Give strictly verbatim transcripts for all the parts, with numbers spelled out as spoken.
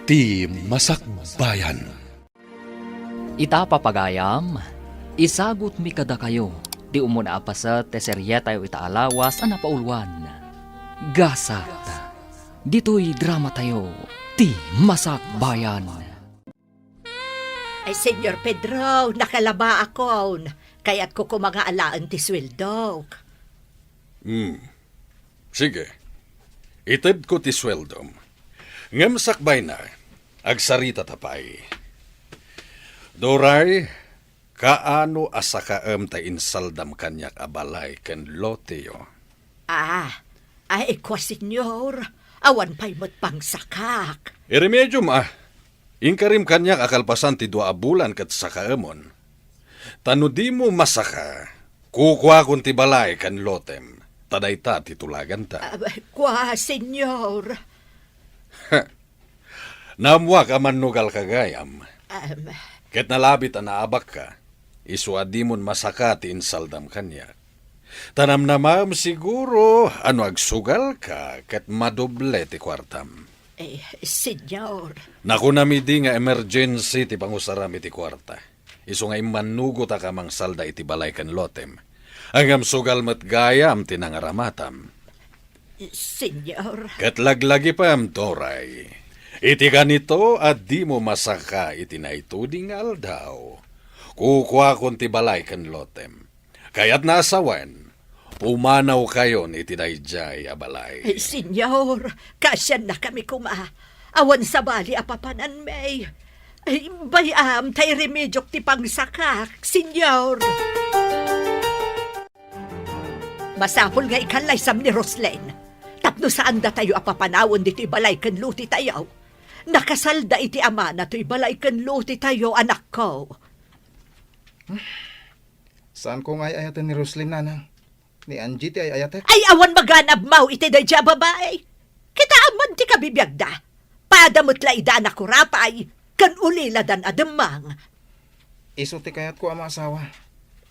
Ti Masakbayan. Ita, papagayam, isagutmi kadakayo ti umuna a paset ti serietayo ita a lawas a napauluan, Gasat. Ditoy dramatayo, Ti Masakbayan. Ay, Señor Pedro, nakalabaakon. Kayatko koma nga alaen ti sueldok. Hmm. Sige. Itedko ti sueldom. Ngem sakbayna, agsaritata pay. Doray, kaano a sakaem ta insaldam kaniak a balay ken loteyo? Ah, ay, kua, Señor, awan pay met pangsakak. Iremediom, a. Inkarim kaniak a kalpasan ti dua a bulan ket sakaemon. Ta no dimo masaka, kukuakon ti balay ken lotem, ta dayta ti tulaganta. Ah, kua, Señor. Naammoak a mannugalka gayam. Am. Ket nalabit a naabakka, isu a dimon masaka ti insaldam kaniak. Ta namnamaem siguro a no agsugalka ket madoble ti kuartam. Eh, Señor. Nakunam idi nga emergency ti pangusaram iti kuarta. Isu nga immannugotak a mangsalda iti balay ken lotem. Ngem sugal met gayam ti nangaramatam. Señor. Ket laglagipem, Doray. Iti kanito a dimo masaka iti naituding nga aldaw, kukuakon ti balay ken lotem. Kayatna a sawen, pumanawkayon iti daydiay a balay. Ay, Señor, kaasiannakami koma. Awan sabali a papananmi. Ay, bay-am ta iremediok ti pangsakak, Señor. Masapul nga ikallaysam ni Roslyn tapno saan datayo a papanawen ditoy balay ken lotetayo. Nakasalda iti amana toy balay ken lotetayo, anakko. Saanko nga ay-ayaten ni Roslyn, nanang. Ni Angie ti ay-ayatek. Ay, awan maganabmaw iti daydiay a babai. Kitaem man ti kabibiagda. Pada met la ida a nakurapay, ken uliladan a demmang. Isu ti kayatko a maasawa.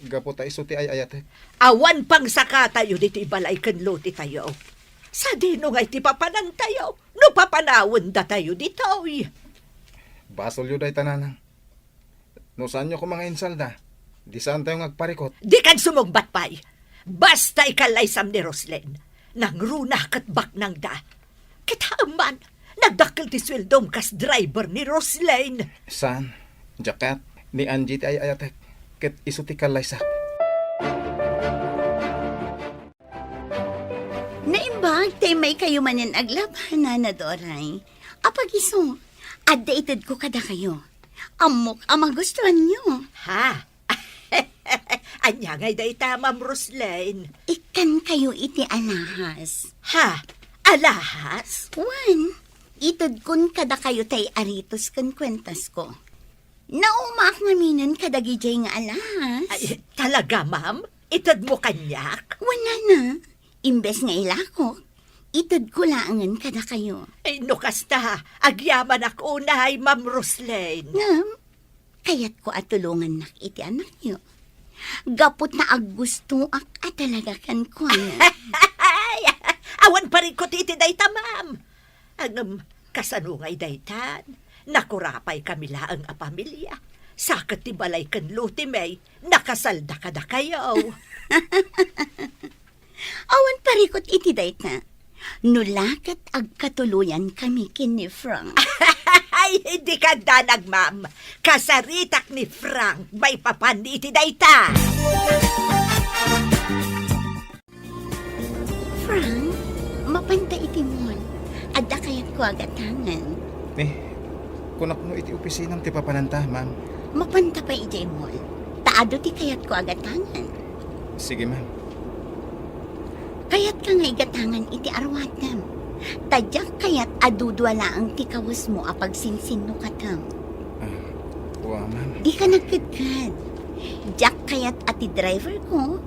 Gapu ta isu ti ay-ayatek. Awan pangsakatayo ditoy balay ken lotetayo. Sadino ngay ti papanantayo no papanawendatayo ditoy? Basolyo dayta, nanang. No saanyo koma nga insalda, di saantayo nga agparikot. Dikan sumungbat pay. Basta ikallaysam ni Roslyn. Nangruna ket baknangda. Kitaem man, nagdakkel ti sueldom kas driver ni Roslyn. Saan? Diak kayat. Ni Angie ti ay-ayatek. Ket isu ti kallaysak. Naimbag ta immaykayo manen aglaba, Nana Doray. Apagiso, adda itedko kadakayo. Ammok a magustuanyo. Ha? Ania ngay dayta, Ma'am Roslyn? Ikkankayo iti alahas. Ha? Alahas? Wen, itedkon kadakayo tay aritos ken kuentasko. Naumaak ngaminen kadagidiay nga alahas. Ay, talaga, ma'am? Itedmo kaniak? Wen, nana. Imbes nga ilakok, itedko laengen kadakayo. Ay, no kasta, agyamanak unay, Ma'am Roslyn. Ngem, kayatko a tulongannak iti anakyo. Gapu ta aggustoak a talaga kenkuana. Ay, awan parikot iti dayta, ma'am. Ngem, kasano ngay daytan? Nakurapaykami laeng a pamilia. Sa ket ti balay ken lotemi, nakasalda kadakayo. Awan parikot iti dayta. No la ket agkatuloyankami ken ni Frank. Ay, dika agdanag, ma'am. Kasaritak ni Frank maipapan iti dayta. Frank, mapanta iti mall. Adda kayatko a gatangen. Eh, kunak no iti opisinam ti papananta, ma'am. Mapanta pay idiay mall. Ta adu ti kayatko a gatangen. Sige, ma'am. Kayatka nga igatangan iti aruatem. Ta diak kayat a dudua laeng ti kawesmo a pagsinsinnukatem. Ah, wa, ma'am. Dika nagkedked. Diak kayat a ti driverko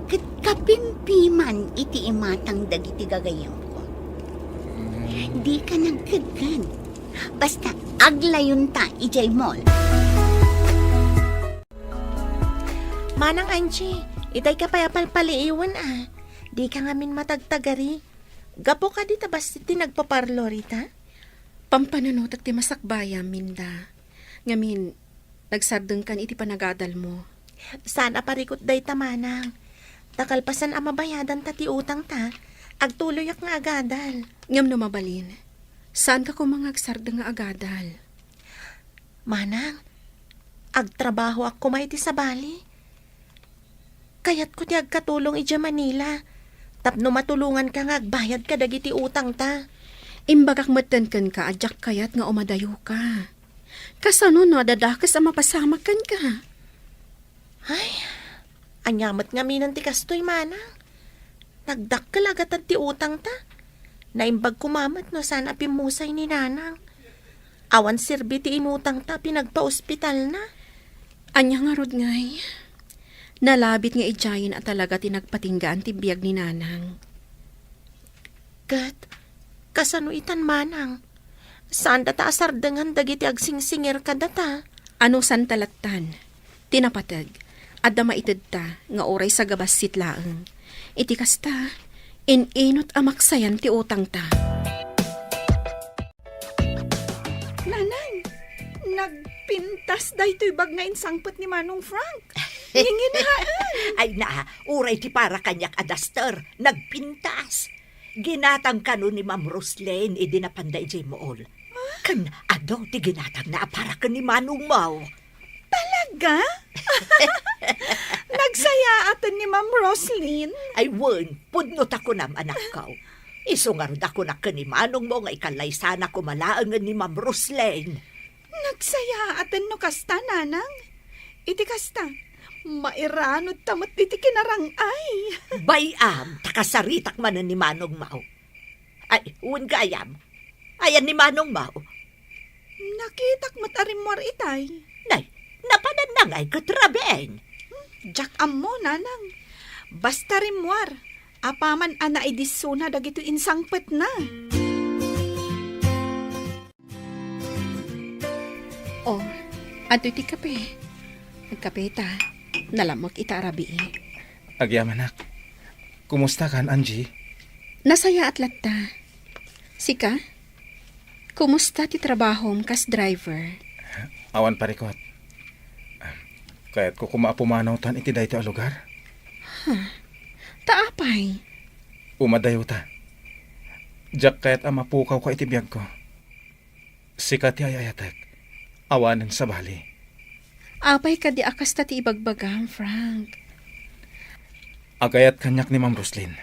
ket kapimpiman iti imatang dagiti gagayyemko. Mm. Dika nagkedked. Basta aglayonta idiay mall. Manang Angie, itay ka pay a palpaliiwen a. Dika ngamin matagtagari. Gapu kadi ta bassit ti nagpaparlo rita? Pampanunotek ti masakbayam, Minda. Ngamin, nagsardengkan iti panagadalmo. Saan a parikut dayta, manang. Ta kalpasan a mabayadanta ti utangta, agtuloyak nga agadal. Ngem no mabalin, saanka koma nga agsardeng nga agadal. Manang, agtrabahoak koma iti sabali. Kayatko ti agkatulong idiay Manila tapno matulonganka nga agbayad kadagiti utangta. Imbagak metten kenka a diak kayat nga umadayoka. Kasano no adda dakes a mapasamak kenka? Ay, ania met ngaminen ti kastoy, manang? Nagdakkel a gatad ti utangta. Naimbag koma met no saan a pimmusay ni nanang. Awan serbi ti inutangta a pinagpaospitalna. Ania ngarud ngay? Nalabit nga idiayen a talaga ti nagpatinggaan ti biag ni nanang. Ket, kasano itan, manang? Saandata a sardengan dagiti agsingsingir kadata. Anusanta lattan? Ti napateg, adda maitedta nga uray sagabassit laeng. Iti kasta, in-inut a maksayan ti utangta. Nanang, nagpintas daytoy bag nga insangpet ni Manong Frank. Nginginaen. Ay na, uray ti para kaniak a duster, nagpintas. Ginatang kano ni Ma'am Roslyn idi napanda idiay Mool. Ken adu ti ginatangna a para ken ni Manong Mau. Talaga? Nagsayaaten ni Ma'am Roslyn? Ay wen, pudno ta kunam, anakko. Isu ngarud a kunak ken ni Manong Mau nga ikallaysana koma laengen ni Ma'am Roslyn. Nagsayaaten no kasta, nanang. Iti kasta, mairanod ta met iti kinarang-ay. Bay-am, ta kasaritak manen ni Manong Mau. Ay, wen gayam. Ayan ni Manong Mau. Nakitak met a rimmuar itay. Nay, napananna ngay ket rabiin. Hmm, diak ammo, nanang. Basta rimmuar, apaman a naidissona dagitoy insangpetna. Oh, adtoy ti kape. Agkape ta. Nalamek ita a rabii. Agyamanak. Kumusta kan, Angie? Nasayaat latta. Sika? Kumusta ti trabahom kas driver? Awan parikot. Kayatko koma a pumanawtan iti daytoy a lugar. Huh. Ta apay? Umadayota. Diak kayat a mapukawka iti biagko. Sika ti ay-ayatek. Awanen sabali. Apay kadi a kasta ti ibagbagam, Frank? Agayat kaniak ni Ma'am Roslyn.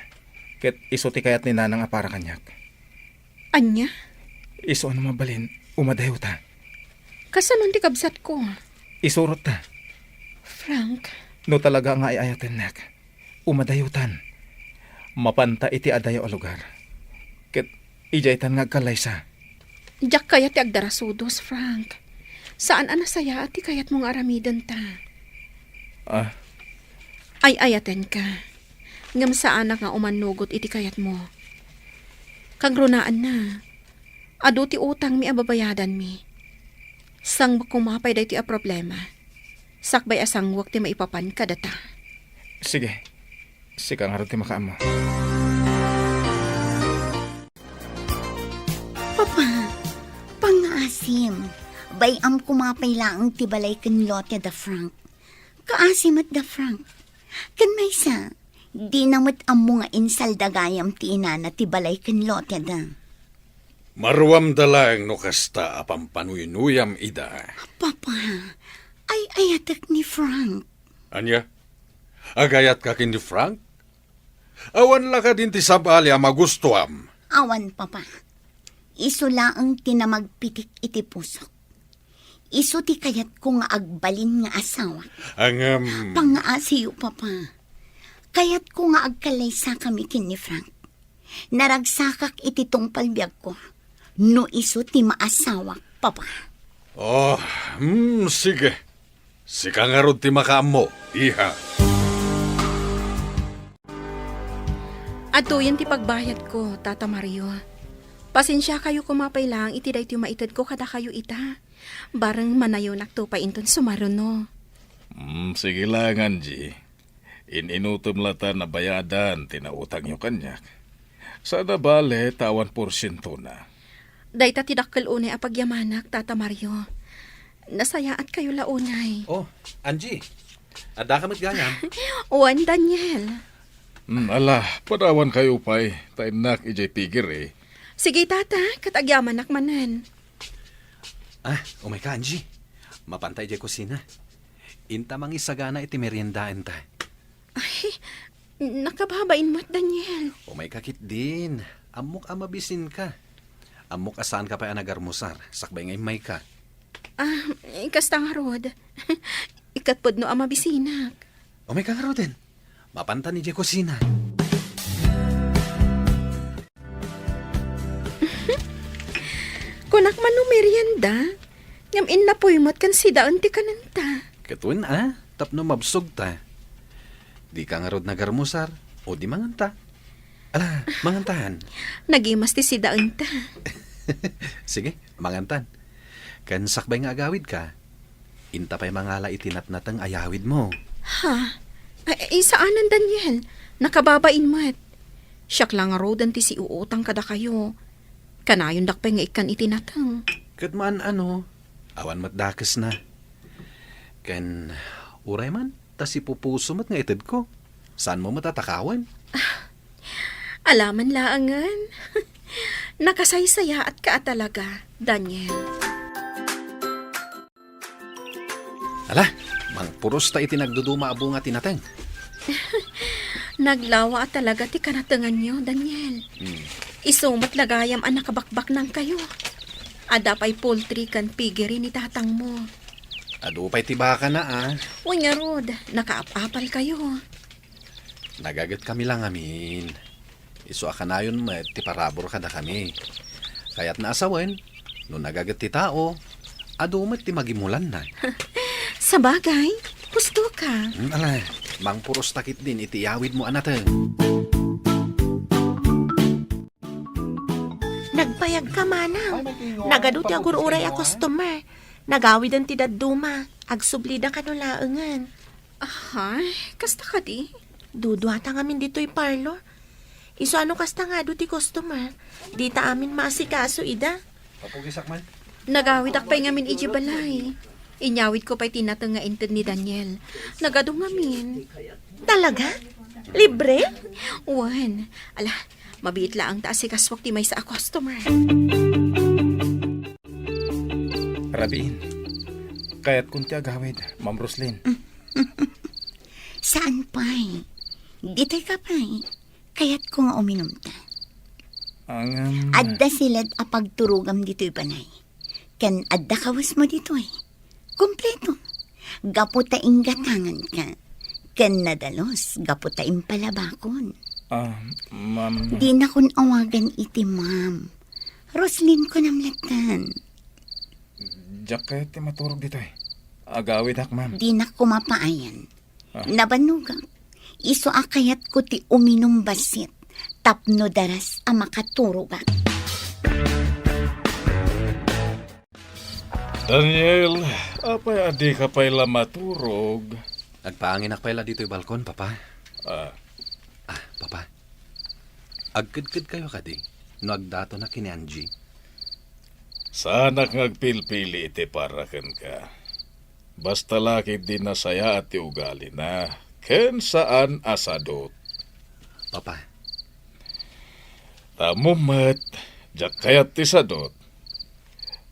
Ket isu ti kayat ni Nanang a para kaniak. Ania? Isu a no mabalin, umadayota. Kasanon ti kabsatko? Isurotta. Frank. No talaga nga ay-ayatennak, umadayotan. Mapanta iti adayo a lugar. Ket idiaytan nga agkallaysa. Diak kayat ti agdarasudos, Frank. Saan a nasayaat ti kayatmo nga aramidenta. Ah? Ay-ayatenka. Ngem saanak nga umannugot iti kayatmo. Kagrunaanna, adu ti utangmi a babayadanmi. Sanguek koma pay daytoy a problema. Sakbay a sanguek ti maipapan kadata. Sige. Sika ngarud ti makaammo. Papa, pangngaasim. Bay-am koma pay laeng ti balay ken lote da Frank. Kaasi met da Frank. Ken maysa, dina met ammo nga insalda gayam ti inana ti balay ken lote da. Maruamda laeng no kasta a pampanuynuyam ida. Papa, ay-ayatek ni Frank. Ania? Agayatka ken ni Frank? Awan la kadin ti sabali a magustuam? Awan, Papa. Isu laeng ti namagpitik iti pusok. Isu ti kayatko nga agbalin nga asawak. Ngem, pangngaasiyo, Papa. Kayatko nga agkallaysakami ken ni Frank. Naragsakak iti tungpal biagko no isu ti maasawak, Papa. Oh, hmm, sige. Sika ngarud ti makaammo, iha. Adtoyen ti pagbayadko, Tata Mario. Pasensiakayo koma pay laeng iti daytoy maitedko kadakayo ita. Bareng manayonakto pay inton sumaruno. Hmm, sige laeng, Angie. In-inutem lata a bayadan ti nautangyo kaniak. Saan a bale ta awan porsientona. Dayta ti dakkel unay a pagyamanak, Tata Mario. Nasayaatkayo la unay. Oh, Angie. Addaka met gayam? Wen, Daniel. Hmm, ala, padawankayo pay, ta innak idiay pigiri. Sige, Tata, ket agyamanak manen. Ah, umayka, Angie. Mapanta idiay kusina. Inta mangisagana iti meriendaenta. Ay, nakababain met, Daniel. Umayka ketdin. Ammok a mabisinka. Ammok a saanka pay a nagarmusar, sakbay nga immayka. Ah, kasta ngarud. Ikat pudno a mabisinak. Umayka ngaruden. Mapantan idiay kusina. Kunak man no merienda, ngem innapuy met ken sidaen ti kanenta. Ket wen a, tapno mabsogta. Dika ngarud nagarmusar, o di manganta. Ala, mangantan. Nagimas ti sidaenta. Sige, mangantan. Ken sakbay nga agawidka, inta pay mangala iti natnateng a yawidmo. Ha? Ay, ay, saanen, Daniel. Nakababain met. Siak la ngaruden ti siuutang kadakayo. Kanayondak pay nga ikkan iti nateng. Ket maan-ano, awan met dakesna. Ken uray man, ta sipupuso met nga itedko. Saanmo met a takawen? Alaman laengen. Nakasaysayaatka a talaga, Daniel. Ala, mangpuros ta iti nagduduma a bunga ti nateng. Naglawa a talaga ti kanatenganyo, Daniel. Hmm. Isu met la gayam a nakabakbaknangkayo. Adda pay poultry ken piggery ni tatangmo. Adu pay ti bakana, a. Wen ngarud, nakaap-apalkayo. Nagagetkami la ngamin. Isu a kanayon met ti parabur kadakami. Kayatna a sawen, no nagaget ti tao, adu met ti magimulanna. Sabagay, husto ka. Hmm, ala, mangpuros ta ketdin iti yawidmo a nateng. Nagpayagka, manang. Nagadu ti agur-uray a customer. Nagawiden ti dadduma. Agsublida kano laengen. Aha, kasta kadi? Duduata ngamin ditoy parlor. Isu a no kasta nga adu ti customer, dita amin maasikaso ida. Papugisak man. Nagawidak pay ngamin idiay balay. Inyawidko pay ti nateng nga inted ni Daniel. Nagadu ngamin. Talaga? Libre? Wen. Ala, mabiit laeng ta asikasuak ti maysa a customer. Rabiin, kayatkon ti agawid, Ma'am Roslyn. Saan pay? Ditoy ka pay. Kayatko nga uminumta. Ngem adda siled a pagturogam ditoy balay. Ken adda kawesmo ditoy. Kompleto. Gapu ta inggatanganka. Ken nadalus gapu ta impalabakon. Ah, ma'am. Dinakon awagan iti ma'am. Roslyn kunam latta. Diak kayat ti maturog ditoy. Agawidak, ma'am. Dinak koma paayan. Ah. Nabannogak. Isu a kayatko ti uminum bassit tapno daras a makaturogak. Daniel, apay a dika pay la maturog? Agpaanginak pay la ditoy balkon, Papa. Ah. Ah, Papa. Agkedkedkayo kadi no agdatona ken ni Angie? Saanak nga agpilpili iti para kenka. Basta la ketdi nasayaat ti ugalina, ken saan a sadut. Papa. Ta ammom met, diak kayat ti sadut.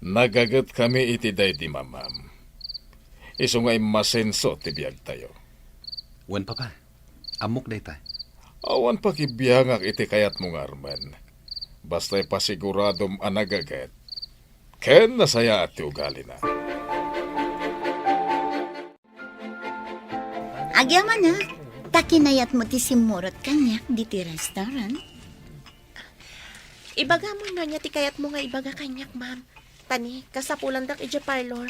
Nagagetkami iti daydi mamam. Isu nga immasenso ti biagtayo. Wen, Papa. Ammok dayta. Awan pakibiangak iti kayatmo nga armen. Basta ipasiguradom a nagaget ken nasayaat ti ugalina. Agyamanak, ta kinayatmo ti simmurot kaniak ditoy restaurant. Ibagam no ania ti kayatmo nga ibaga kaniak, ma'am. Ta ni, kasapulandak idiay parlor.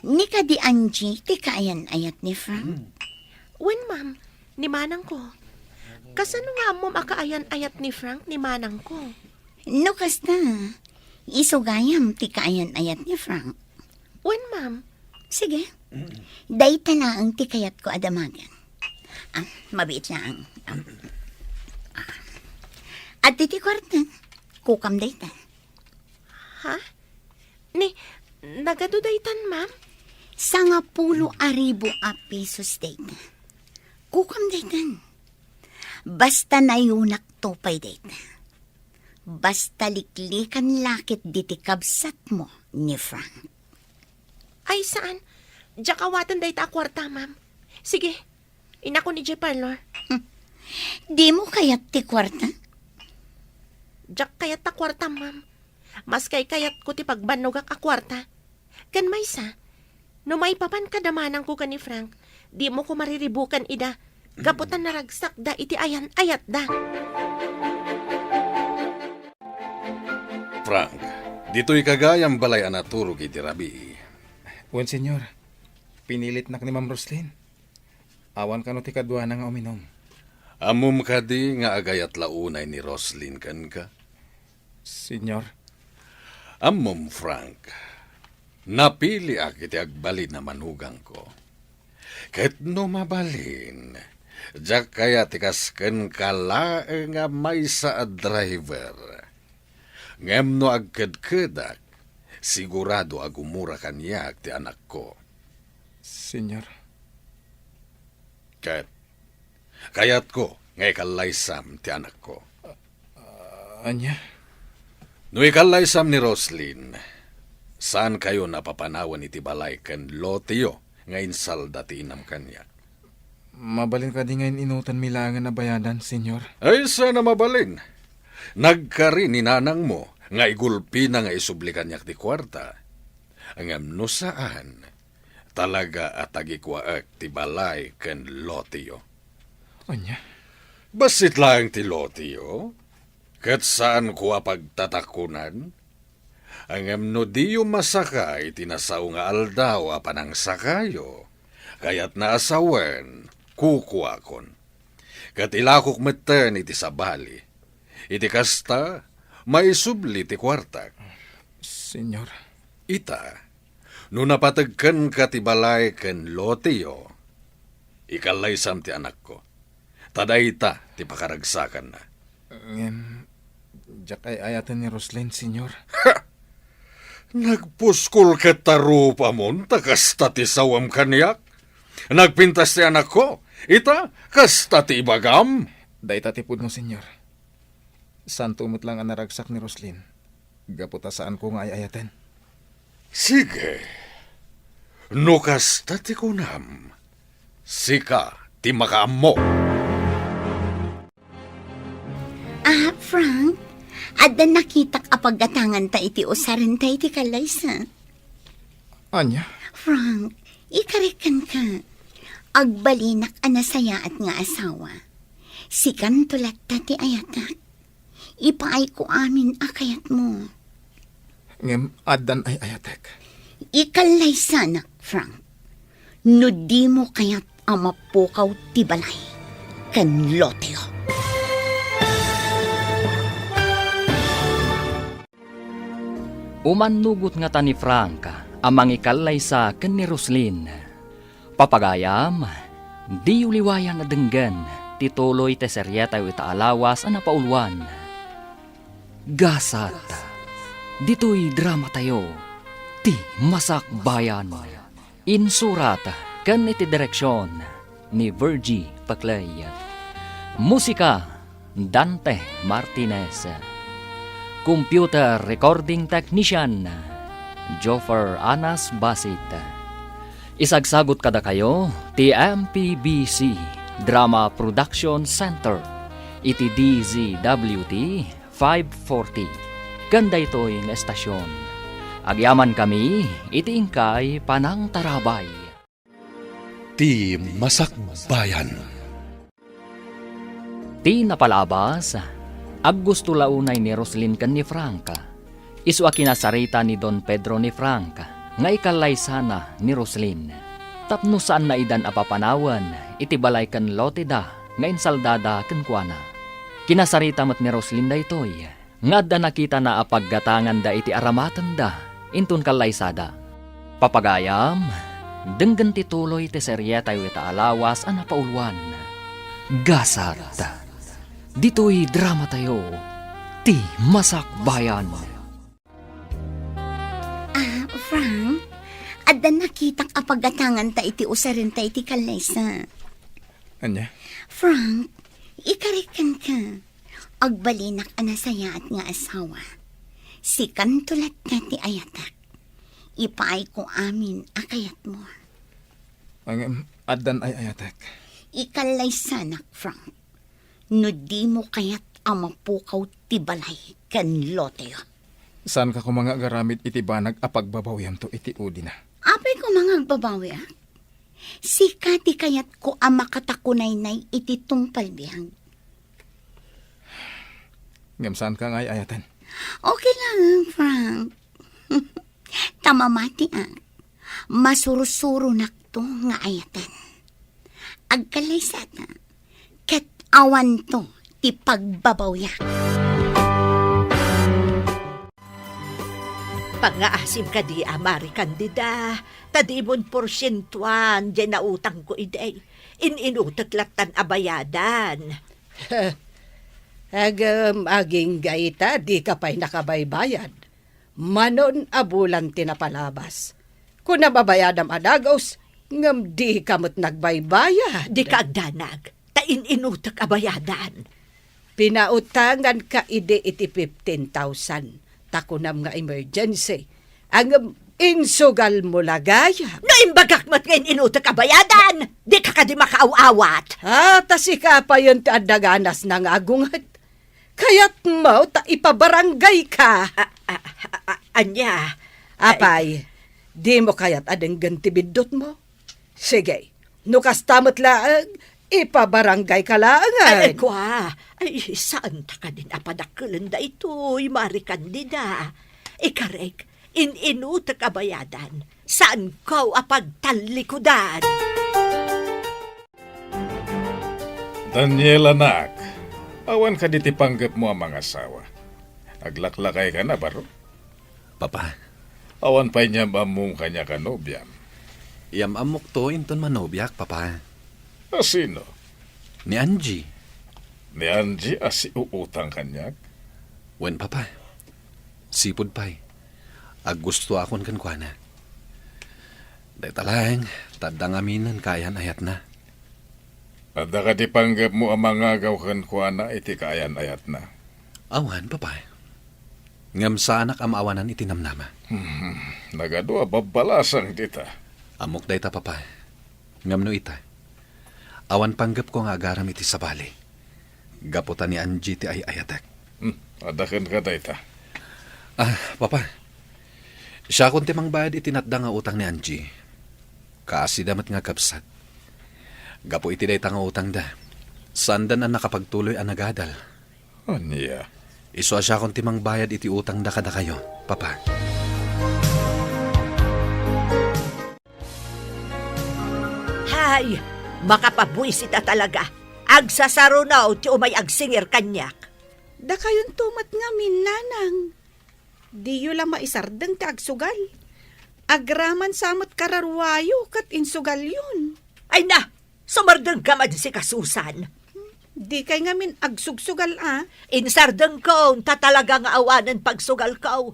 Ni kadi Angie ti kaayan-ayat ni Frank? Hmm. Wen, ma'am. Ni manangko. Kasano nga ammom a kaayan-ayat ni Frank ni manangko? No kasta, isu gayam ti kaayan-ayat ni Frank. Wen, ma'am. Sige. Dayta laeng ti kayatko a damagen. Ah, mabiit laeng. Ah. Ah. Adtoy ti kuarta. Kukam dayta. Ha? Ni, nagadu daytan, ma'am? Sangapulo a ribu a pesos dayta. Kukam daytan. Basta nayunak to pay dayta. Basta liklikan la ket diti kabsatmo ni Frank. Ay, saan. Diak awaten dayta a kuarta, ma'am. Sige, inakon idiay parlor. Hmm. Dimo kayat ti kuarta? Diak kayat ta kuarta, ma'am. Maskay kayatko ti pagbannogak a kuarta. Ken maysa, no maipapan kadamananko ken ni Frank, dimo ko mariribukan ida, gapu ta naragsakda iti ayan-ayatda. Frank, ditoy ka gayam balay a naturog iti rabii. Wen, Señor. Pinilitnak ni Ma'am Roslyn. Awan kano ti kaduana nga uminum. Ammom kadi nga agayat la unay ni Roslyn kenka? Señor. Ammom, Frank, napiliak iti agbalin a manugangko. Ket no mabalin, diak kayat ti kas kenka laeng a maysa a driver. Ngem no agkedkedak, sigurado a gumura kaniak ti anakko. Señor. Ket kayatko nga ikallaysam ti anakko. Ah, ania? No ikallaysam ni Roslyn, saankayon a papanawen iti balay ken loteyo nga insalda ti inam kaniak. Mabalin kadi nga in-inutanmi laengen a bayadan, Señor? Ay, saan a mabalin. Nagkari ni nanangmo nga igulpina nga isubli kaniak ti kuarta. Ngem no saan, talaga a tagikuaek ti balay ken loteyo. Ania? Bassit laeng ti loteyo, ket saanko a pagtatakunan. Ngem no diyo masaka iti nasao nga aldaw a panangsakayo, kayatna a sawen, kukuakon. Ket ilakok metten iti sabali. Iti kasta, maisubli ti kuartak. Señor. Ita, no napateg kenka ti balay ken loteyo, ikallaysam ti anakko. Ta dayta ti pakaragsakanna. Ngem, diak ay-ayaten ni Roslyn, Señor. Ha! Nagpuskol ket ta rupamon ta kasta ti sawem kaniak. Nagpintas ti anakko. Ita, kasta ti ibagam. Dayta ti pudno, Señor. Saanto met lang a naragsak ni Roslyn. Gapu ta saanko nga ay-ayaten. Sige. No kasta ti kunam, sika ti makaammo. Ah, Frank, adda nakitak a paggatanganta iti usarenta iti kallaysa. Ania? Frank, ikarik kenka. Agbalinak a nasayaat nga asawa. Sikanto latta ti ayatak. Ipaayko amin a kayatmo. Ngem addan ay-ayatek. Ikallaysanak, Frank. No dimo kayat a mapukaw ti balay ken loteyo. Umannugot ngata ni Frank a mangikallaysa ken ni Roslyn. Papagayam, diyo liwayan a denggen ti tuloy ti serietayo ita a lawas a napauluan. Gasat, ditoy dramatayo, Ti Masakbayan. Insurat ken iti direksion ni Virgie Paclay. Musika, Dante Martinez. Computer Recording Technician, Joffer Anas Basit. Isagsagut kadakayo ti M P B C Drama Production Center iti D Z W T five forty. Ken daytoy nga estasion, agyamankami iti inkay panangtarabay. Ti Masakbayan. Ti napalabas, aggusto la unay ni Roslyn ken ni Frank. Isu a kinasarita ni Don Pedro ni Frank nga ikallaysana ni Roslyn tapno saanna idan a papanawen iti balay ken loteda nga insaldada kenkuana. Kinasarita met ni Roslyn daytoy nga adda nakitana a paggatanganda iti aramatenda inton kallaysada. Papagayam, denggen ti tuloy ti serietayo ita a lawas a napauluan. Gasat, ditoy dramatayo, Ti Masakbayan. Ah, Frank, adda nakitak a paggatanganta iti usarenta iti kallaysa. Ania? Frank, ikarik kenka. Agbalinak a nasayaat nga asawa. Sikanto latta ti ayatek. Ipaayko amin a kayatmo. Ngem, addan ay-ayatek. Ikallaysanak, Frank. No dimo kayat a mapukaw ti balay ken loteyo. Saanka koma nga agaramid iti banag a pagbabawiamto iti udina. Apay koma nga agbabawiak? Sika ti kayatko a makatakunaynay iti tungpal biag. Ngem saanka nga ay-ayaten? Okay lang, Frank. Ta mamatiak, masursuronakto nga ayaten. Agkallaysata, ket awanto ti pagbabawiak. Pangngaasim kadi a Mari Candida, ta dimon porsientuan diay nautangko idi. In-inutek lattan a bayadan. Agem, agingga ita, dika pay nakabaybayad. Manon a bulan ti napalabas. Kunam a bayadam a dagus, ngem dika met nagbaybayad. Dika agdanag, ta in-inutek a bayadan. Pinautanganka idi iti fifteen thousand, ta kunam nga emergency. Ngem insugalmo la gayam. No imbagak met nga in-inutek a bayadan, dika kadi makaaw-awat. Ah, ta sika payen ti adda ganasna nga agunget. Kayatmo ta ipabaranggayka. A, a, a, a, ania? Apay, dimo kayat a denggen ti biddutmo? Sige, no kasta met laeng, ipabaranggayka laengen. Ay, kua, ay, saanta kadin a padakkelen daytoy, Mari Candida. Ikarek, in-inutek a bayadan, saanko a pagtallikudan. Daniel, anak, awan kadi ti panggepmo a mangasawa? Aglaklakayka na, baro? Papa. Awan pay ni am-ammom kaniak a nobiam? Yam-ammokto inton manobiak, Papa. A sino? Ni Angie. Ni Angie a siuutang kaniak? Wen, Papa. Sipud pay, aggustoakon kenkuana. Dayta laeng, ta adda ngaminen kaayan-ayatna. Adda kadi panggepmo a mangagaw kenkuana iti kaayan-ayatna? Awan, Papa. Ngem saanak a maawanan iti namnama. Hmm, nagadu a babbalasang dita. Ammok dayta, Papa. Ngem no ita, awan panggepko nga agaram iti sabali. Gapu ta ni Angie ti ay-ayatek. Hmm, adda kenka dayta. Ah, Papa. Siakon ti mangbayad iti natda nga utang ni Angie. Kaasida met nga kabsat. Gapu iti dayta nga utangda, saanda a nakapagtuloy a nagadal. Ania? Isu a siakon ti mangbayad iti utangda kadakayo, Papa. Hay! Makapabuisit a talaga. Agsasaruno ti umay agsingir kaniak. Dakayonto met ngamin, nanang. Diyo la maisardeng ti agsugal. Agraman sa met kararuayo ket insugalyon. Ay na! Sumardengka man sika, Susan. Dikay ngamin agsugsugal a. Insardengko, ta talaga nga awanen pagsugalko.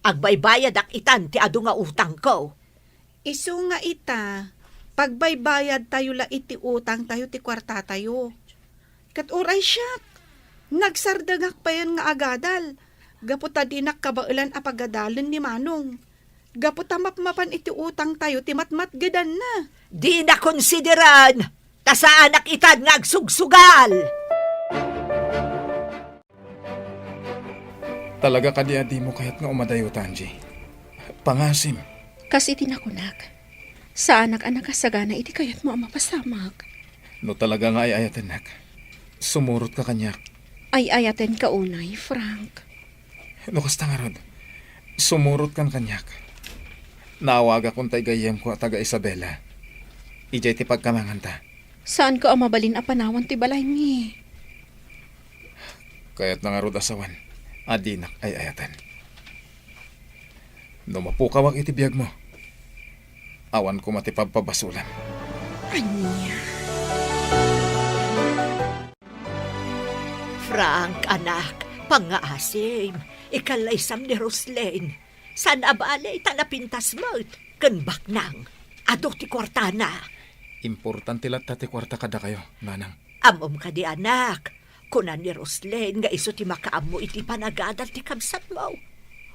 Agbaybayadak itan ti adu nga utangko. Isu nga ita, pagbaybayadtayo la iti utangtayo ti kuartatayo. Ket uray siak, nagsardengak payen nga agadal, gapu ta dinak kabaelan a pagadalen ni Manong. Gapu ta mapmapan iti utangtayo ti matmatgedanna. Dina konsideran, ta saanak itan nga agsugsugal. Talaga kadi a dimo kayat nga umadayo ta, Angie? Pangasim. Kas iti nakunak, saanak a nakasagana iti kayatmo a mapasamak. No talaga nga ay-ayatennak, sumurotka kaniak. Ay-ayatenka unay, Frank. No kasta ngarud, sumurotkan kaniak. Naawagakon tay gayyemko a taga Isabela. Idiay ti pagkamanganta. Saanko a mabalin a panawan ti balaymi. Kayatna ngarud a sawen a dinak ay-ayaten. No mapukawak iti biagmo, awan koma ti pabpabasolam. Ania? Frank, anak, pangngaasim, ikallaysam ni Roslyn. Saan a bale, ta napintas met. Ken baknang, adu ti kuartana. Importante latta ti kuarta kadakayo, nanang. Ammom kadi, anak, kuna ni Roslyn nga isu ti makaammo iti panagadal ti kabsatmo.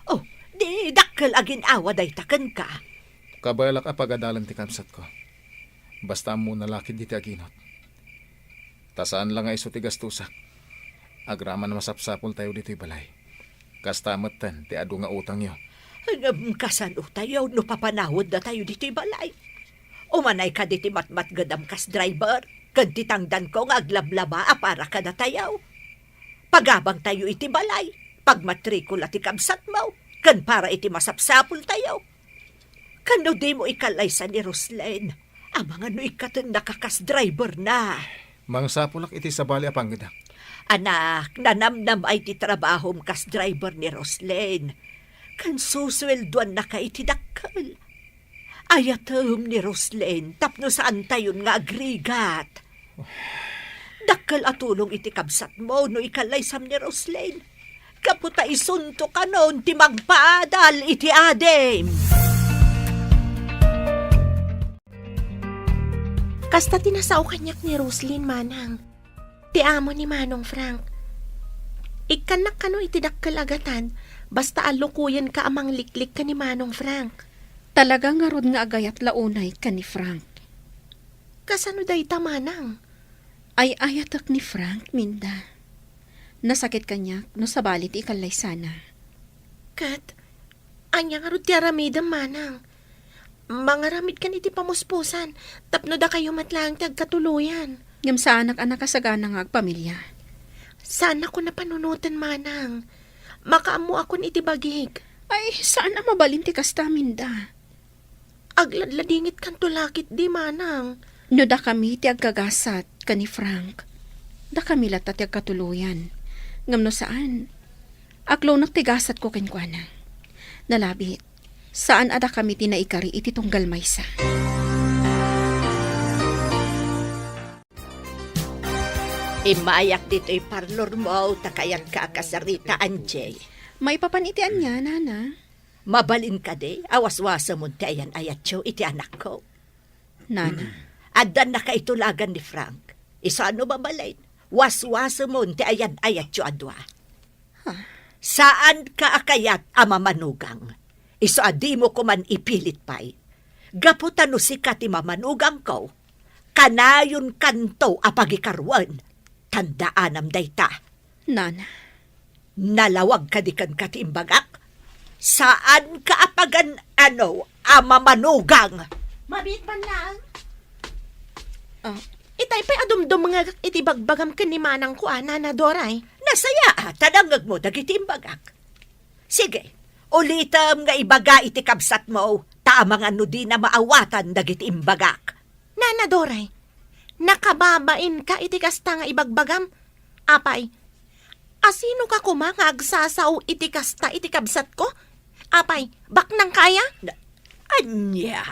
Oh, di dakkel a gin-awa dayta kenka. Kabaelak a pagadalen ti kabsatko. Basta ammona la ketdi ti aginot. Ta saan la nga isu ti gastusak. Agraman a masapsapultayo ditoy balay. Kasta metten ti adu nga utangyo. Ngem kasanotayo no papanaweddatayo ditoy balay? Umanay kadi ti matmatgedam kas driver, ken ti tangdanko nga aglablaba a para kadatayo. Pagabangtayo iti balay, pagmatrikula ti kabsatmo, ken para iti masapsapultayo. Kano dimo ikallaysa ni Roslyn? Amangan no ikkatennaka kas driver na. Mangsapulak iti sabali a panggedak. Anak, nanamnamay ti trabahom kas driver ni Roslyn. Ken susueldoannaka iti dakkel. Ayatem ni Roslyn tapno saantayon nga agrigat. Dakkel a tulong iti kabsatmo no ikallaysam ni Roslyn. Gapu ta isunto kanon ti mangpaadal iti adim. Kasta ti nasao kaniak ni Roslyn, manang. Ti amo ni Manong Frank. Ikkannak kano iti dakkel a gatad, basta allukoyenka a mangliklik ken ni Manong Frank. Talaga ngarud nga agayat la unay ken ni Frank. Kasano dayta, manang? Ay-ayatek ni Frank, Minda. Nasakit kaniak no sabali ti ikallaysana. Ket, ania ngarud ti aramidem, manang? Mangaramidkan iti pamuspusan tapno dakayo met laeng ti agkatuloyan. Ngem saanak a nakasagana nga agpamilya. Saanakon a panunoten, manang. Makaammoakon iti bagik. Ay, saan a mabalin ti kasta, Minda. Agladladingitkanto la ketdi, manang. No dakami ti agkagasat ken ni Frank, dakami latta ti agkatuloyan. Ngem no saan, aklonnak ti gasatko kenkuana. Nalabit, saan a dakami ti naikari iti tunggal maysa. Immayak ditoy parlormo, ta kayanka a kasarita, Angie. Maipapan iti ania, nana? Mabalin kadi a waswasemon ti ayan-ayatyo iti anakko? Nana. Addan nakaitulagan ni Frank. Isu a no mabalin, waswasemon ti ayan-ayatyo a dua. Saanka a kayat a mamanugang. Isu a dimo koman ipilit pay. Gapu ta no sika ti mamanugangko, kanayonkanto a pagikaruen. Tandaanam dayta. Nana. Nalawag kadi kenka ti imbagak? Saanka a pagan-ano a mamanugang. Mabiit man laeng. Ah. Itay pay a dumdumngegak iti bagbagam ken ni manangko a, Nana Doray. Nasayaat a nangngegmo dagiti imbagak. Sige, ulitem nga ibaga iti kabsatmo, ta amangan no dina maawatan dagiti imbagak. Nana Doray, nakababainka iti kasta nga ibagbagam? Apay, asinoka koma nga agsasao iti kasta iti kabsatko? Apay, baknangka aya? Na-, ania?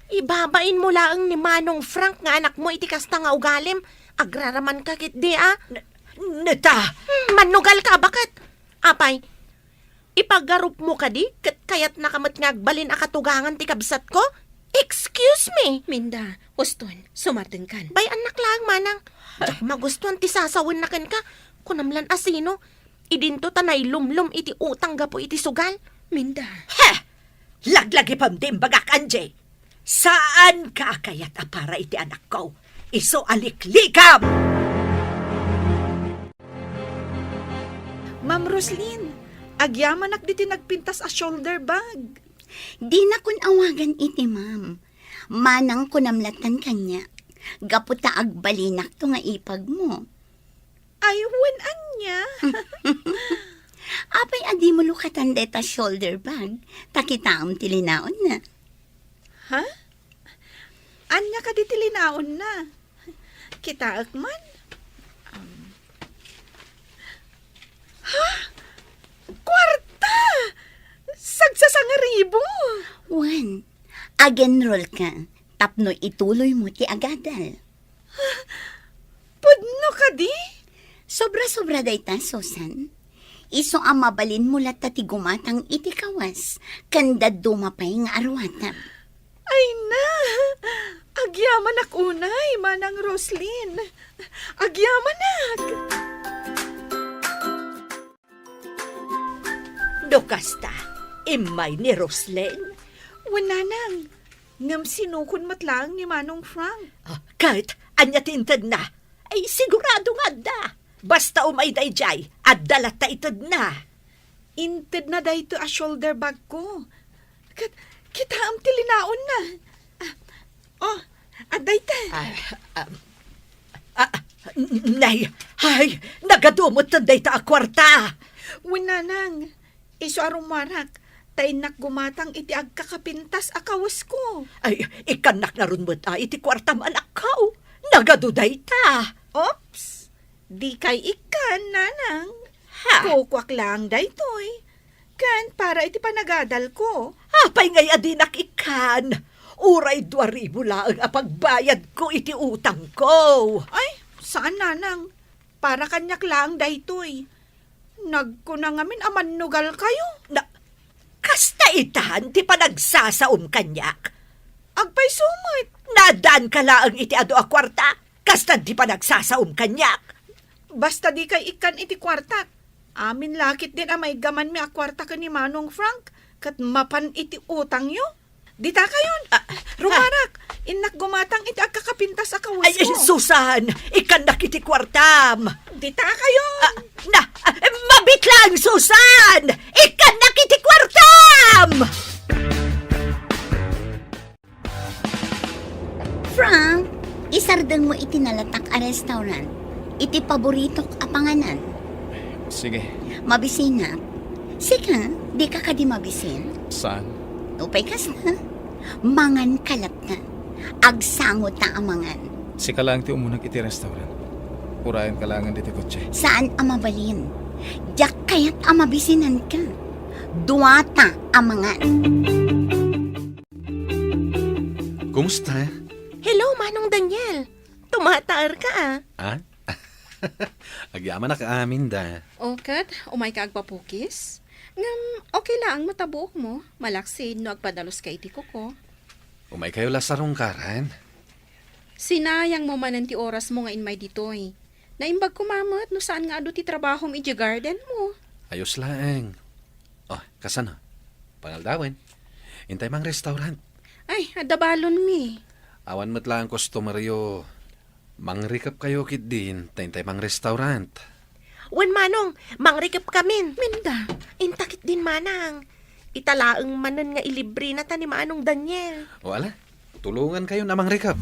Ibabainmo laeng ni Manong Frank nga anakmo iti kasta nga ugalim. Agraramanka ketdi a. N-, neta. Hmm, mannugalka a baket. Apay, ipagarupmo kadi ket kayatnaka met nga agbalin a katugangan ti kabsatko? Excuse me! Minda, huston, sumardenkan. Bay-annak laeng, manang. Diak magustuan ti sasawenna kenka. Kunam lan a sino. Idinto ta nailumlom iti utang gapu iti sugal. Minda. He! Laglagipem ti imbagak, Angie. Saanka a kayat a para iti anakko. Isu a liklikam! Ma'am Roslyn, agyamanak ditoy nagpintas a shoulder bag. Dinakon awagan iti ma'am. Manang kunam lattan kaniak. Gapu ta agbalinakto nga ipagmo. Ay, wen ania? Apay a dimo lukatan dayta shoulder bag, ta kitaem ti linaonna. Ha? Ania kadi ti linaonna? Kitaek man. Um. Ha? Kuarta! Sagsasangaribu! Wen, ag-enroll ka tapno ituloymo ti agadal. Pudno kadi? Sobra-sobra dayta, Susan. Isu a mabalinmo latta ti gumatang iti kawes, ken dadduma pay nga aruatem. Ay na! Agyamanak unay, Manang Roslyn. Agyamanak! No kasta, immay ni Roslyn? Wen, Nanang. Ngem sinukon met laeng ni Manong Frank. Ah, ket ania ti intedna? Ay, sigurado nga adda. Basta umay daydiay, adda latta itedna. Intedna daytoy a shoulder bag ko. Ket, kitaem ti linaonna. Ah, oh, adda ita. Ah, ah, ah, n-, nay, ay, nagadu met dayta a kuarta. Wen, Nanang, isu a rummuarak, ta innak gumatang iti agkakapintas a kawesko. Ay, ikkannak ngarud met a iti kuartam, anakko. Nagadu dayta. Oops! Dikay ikkan, Nanang. Ha? Kukuak laeng daytoy. Ken para iti panagadalko. Apay ngay a dinak ikkan? Uray dua ribu laeng a pagbayadko iti utangko. Ay, saan, Nanang. Para kaniak laeng daytoy. Nagkuna ngamin a mannugalkayo. Na, kasta itan ti panagsasaom kaniak? Agpayso met. Naaddaanka laeng iti adu a kuarta, kastan ti panagsasaom kaniak. Basta dikay ikkan iti kuartak. Amin la ketdin a maiggamanmi a kuarta ken ni Manong Frank, ket mapan iti utangyo. Ditakayon. Ah, rummuarak, innak gumatang iti agkakapintas a kawes. Ay, ay, ko. Susan, ikkannak iti kuartam. Ditakayon. Ah, na, ah, mabit lang, Susan! Ikkannak iti kuartam! Frank, isardengmo iti nalatak a restaurant, iti paboritok a panganan. Sige. Mabisinak. Sika, dika kadi mabisin? Saan? Upay kasta. Mangan ka latta. Agsangota a mangan. Sika laeng ti umunak iti restaurant. Urayenka laengen ditoy kotse. Saan a mabalin. Diak kayat a mabisinanka. Duata a mangan. Kumusta? Hello, Manong Daniel. Tumataerka, ah. Ah? Agyamanak amin da. O, ket, umayka agpapukis? Ngem, okay laeng met a buokmo, malaksid no agpadaluska iti kuko. Umaykayo la sarungkaran. Sinayangmo manen ti orasmo nga immay ditoy. Naimbag koma met no saan nga adu ti trabahom idiay gardenmo. Ayos laeng. O, kasano? Pangaldawen. Intay mangrestaurant. Ay, adda balonmi. Awan met laeng customeryo. Mangrikepkayo ketdin, ta intay mangrestaurant. Wen, Manong, mangrikepkamin. Minda. Inta ketdin, Manang. Ita laeng manen nga ilibrenata ni Manong Daniel. O ala, tulongankayon a mangrikep.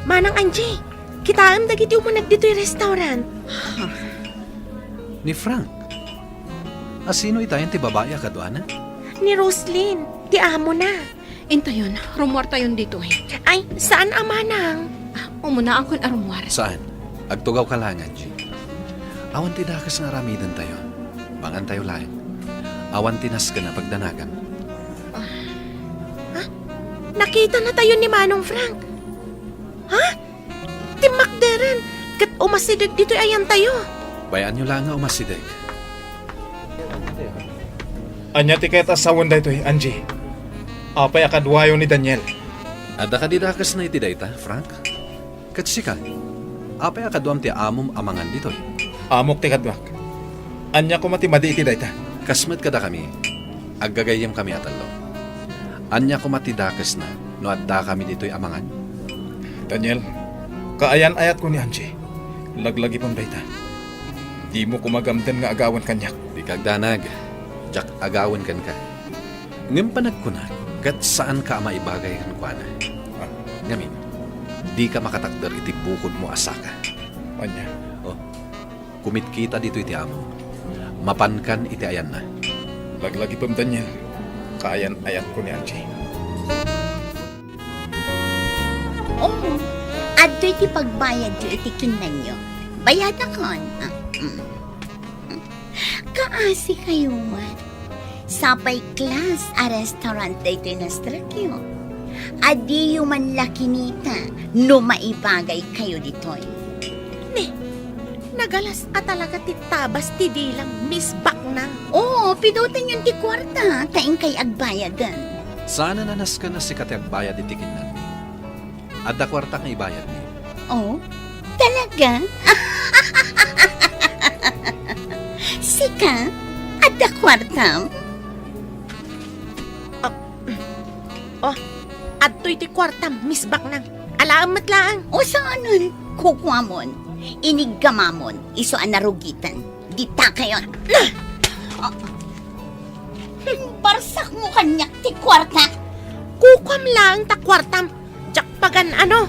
Manang Angie, kitaem dagiti umunak ditoy restaurant. Ni Frank. A sino itayen ti babai a kaduana? Ni Roslyn, ti amona. Intayon, rummuartayon ditoy. Ay, saan a manang? Ah, umunaakon a rummuar. Saan? Agtugawka laeng, Angie. Awan ti dakes nga aramidentayo. Mangantayo laeng. Awan ti nasken a pagdanagan. Ah. Ha? Nakitanatayo ni Manong Frank. Ha? Timmakderen ket umasideg ditoy ayantayo. Bay-anyo laeng nga umasideg. Ania ti kayat a sawen daytoy, Angie? Apay a kaduayo ni Daniel? Adda kadi dakesna iti dayta, Frank? Ket sika, apay a kaduam ti amom a mangan ditoy? Amok ti kaduak. Ania koma ti madi iti dayta? Kas met kadakami, aggagayyemkami a tallo. Ania koma ti dakesna no addakami ditoy a mangan? Daniel, kaayan-ayatko ni Angie. Laglagipem dayta. Dimo koma gamden nga agawen kaniak. Dika agdanag. Diak agawen kenka. Ngem panagkunak, ket saanka a maibagay kenkuana. Ah. Ngamin, dika makatakder iti bukodmo a saka. Ania? Oh, kumitkita ditoy ti amo. Mapankan iti ayanna. Laglagipem, Daniel. Kaayan-ayatko ni Angie. Oh, adtoy ti pagbayadyo iti kinnanyo. Bayadakon. Ah, mm. Kaasikayo met. Sapay class a restaurant daytoy nastrekyo. Adiyo man la kinita no maibagaykayo ditoy. Ne, Nagalas a talaga ti tabas ti dilam, Miss Baknang. Oo, pidutenyon ti kuarta, ta inkay agbayaden. Saanen a nasken a sika ti agbayad iti kinnanmi. Adda kuartak nga ibayadmi. Oh, talaga? Sika, adda kuartam? Ah, oh, adtoy ti kuartam, Miss Baknang. Alaem met laeng. O saanen, kukuamon, iniggamamon, isu a narugiten. Dita kayon. Ah! Barsakmo kaniak ti kuarta. Kukuam laeng ta kuartam. Diak pagan-ano.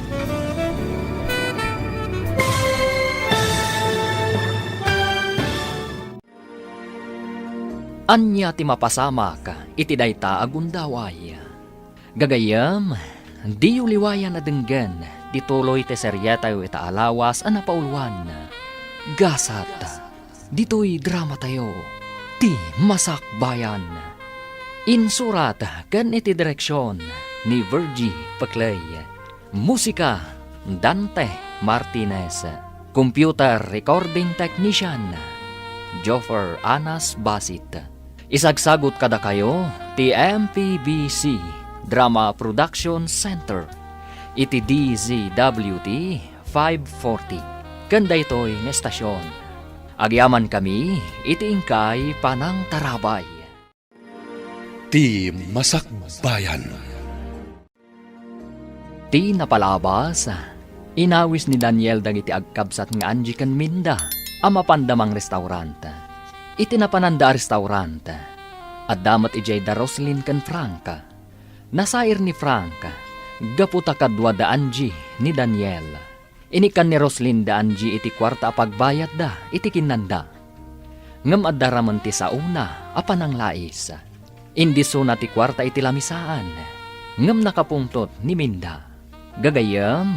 Ania ti mapasamak iti dayta a gundaway? Gagayyem, diyo liwayan a denggen ti tuloy ti serietayo ita a lawas a napauluan, Gasat. Ditoy dramatayo, Ti Masakbayan. Insurat ken iti direksion ni Virgie Peclay. Musika, Dante Martinez. Computer recording technician, Joffer Anas Basit. Isagsagut kadakayo ti M P B C Drama Production Center iti D Z W T five forty ken daytoy nga estasion. Agyamankami iti inkay panangtarabay. Ti Masakbayan. Ti napalabas, inawis ni Daniel dagiti agkabsat nga Angie ken Minda a mapanda mangrestaurant. Iti napananda a restaurant, adda met idiay da Roslyn ken Frank. Nasair ni Frank gapu ta kadua da Angie ni Daniel. Inikkan ni Roslyn da Angie iti kuarta a pagbayadda iti kinnanda. Ngem adda ramen ti saona a pananglais. Indisuna ti kuarta iti lamisaan, ngem nakapungtot ni Minda. Gagayyem,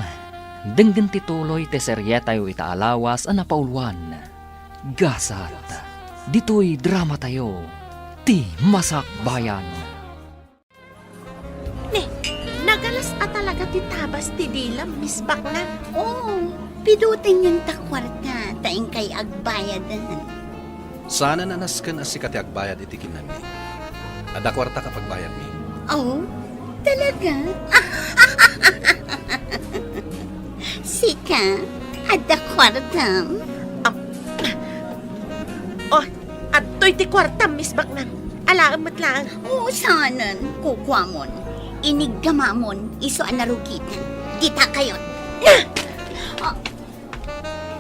denggen ti tuloy ti serietayo ita a lawas a napauluan, Gasat. Ditoy dramatayo, Ti Masakbayan. Ne, nagalas a talaga ti tabas ti dilam, Miss Baknang. Oo, pidutenyon ta kuarta, ta inkay agbayaden. Saanen a nasken a sika ti agbayad iti kinnanmi. Adda kuartak a pagbayadmi. Oh, talaga? Sika, adda kuartam? Ah, oh, adtoy ti kuartam, Miss Baknang. Alaem met laeng. Oo, saanen, kukuamon. Iniggamamon, isu a narugiten. Dita kayon. Na! Ah,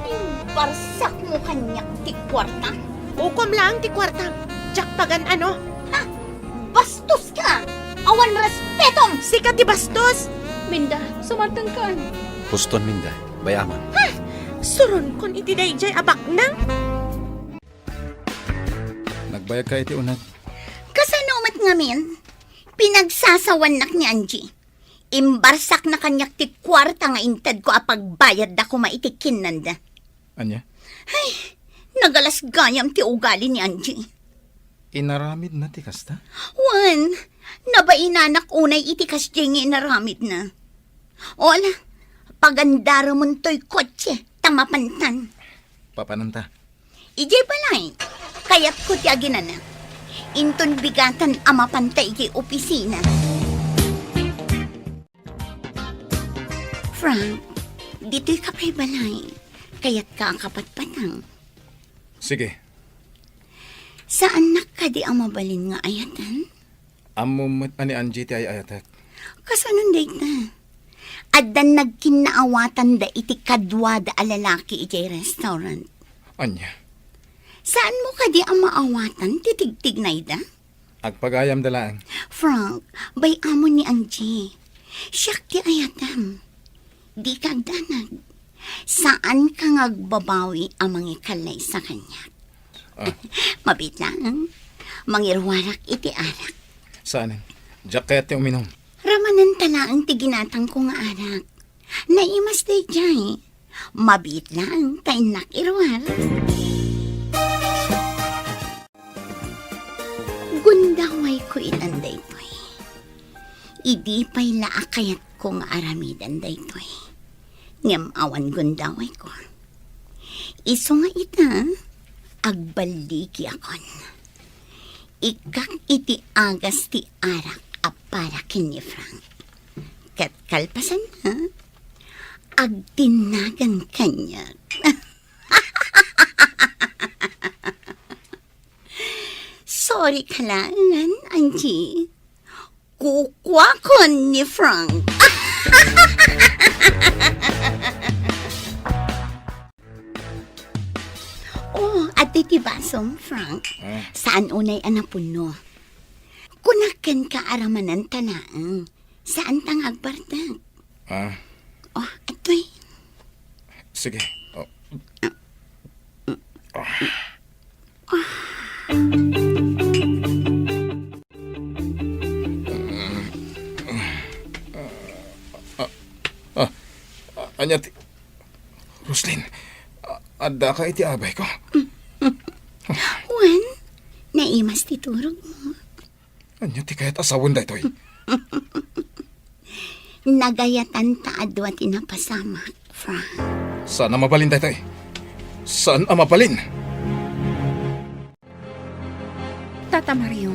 imbarsakmo kaniak ti kuarta. Kukuam laeng ti kuartam. Diak pagan-ano. Ha? Bastos ka! Awan respetom! Sika ti bastos! Minda, sumartengkan. Huston, Minda. Bay-amon. Ha? Suronkon iti daydiay a baknang? Nagbayagka iti uneg. Kasano met ngamin? Pinagsasawannak ni Angie. Imbarsakna kaniak ti kuarta nga intedko a pagbayadda koma iti kinnanda. Ania? Ay, nagalas gayam ti ugali ni Angie. Inaramidna ti kasta? Wen, nabainanak unay iti kasdiay nga inaramidna. O ala, pagandaramon toy kotse, ta mapantan. Papananta. Idiay balay, kayatko ti aginana. Inton bigatan a mapanta idiay opisina. Frank, ditoy ka pay balay. Kayatka a kapatpatang. Sige. Saannak kadi a mabalin nga ayatan? Ammom met a ni Angie ti ay-ayatek. Kasanon dayta? Addan nagkinnaawatanda iti kaduada a lalaki idiay restaurant. Ania? Saanmo kadi a maawatan ti tigtignayda? Agpagayamda laeng. Frank, bay-amon ni Angie. Siak ti ayatem. Dika agdanag. Saanka nga agbabawi a mangikallaysa kaniak. Ah. Mabiit laeng. Mangiruarak iti arak. Saanen. Diak kayat ti uminum. Ramanenta laeng ti ginatangko nga arak. Naimas daydiay. Mabiit laeng ta innak iruar. Gundawayko itan daytoy. Idi pay la a kayatko nga aramiden daytoy. Ngem awan gundawayko. Isu nga ita, agballigiakon. Ikkak iti agas ti arak a para ken ni Frank. Ket kalpasanna, agdinnagan kaniak. Sorry ka laengen, Angie. Kukuakon ni Frank. Oh, adtoy ti basom, Frank. Ah. Saan unay a napuno? Kunak kenka a ramananta laeng. Saan ta nga agbartek. Ah. Oh, adtoy. Sige. Oh. Ah. Ah, ah, ah, anya ti, Roslyn, a-, addaka iti abayko? Wen, naimas ti turogmo. Anya ti kayat a sawen daytoy? Nagayatan ta a dua ti napasamak, Frank. Saan a mabalin daytoy? Saan a mabalin? Tata Mario,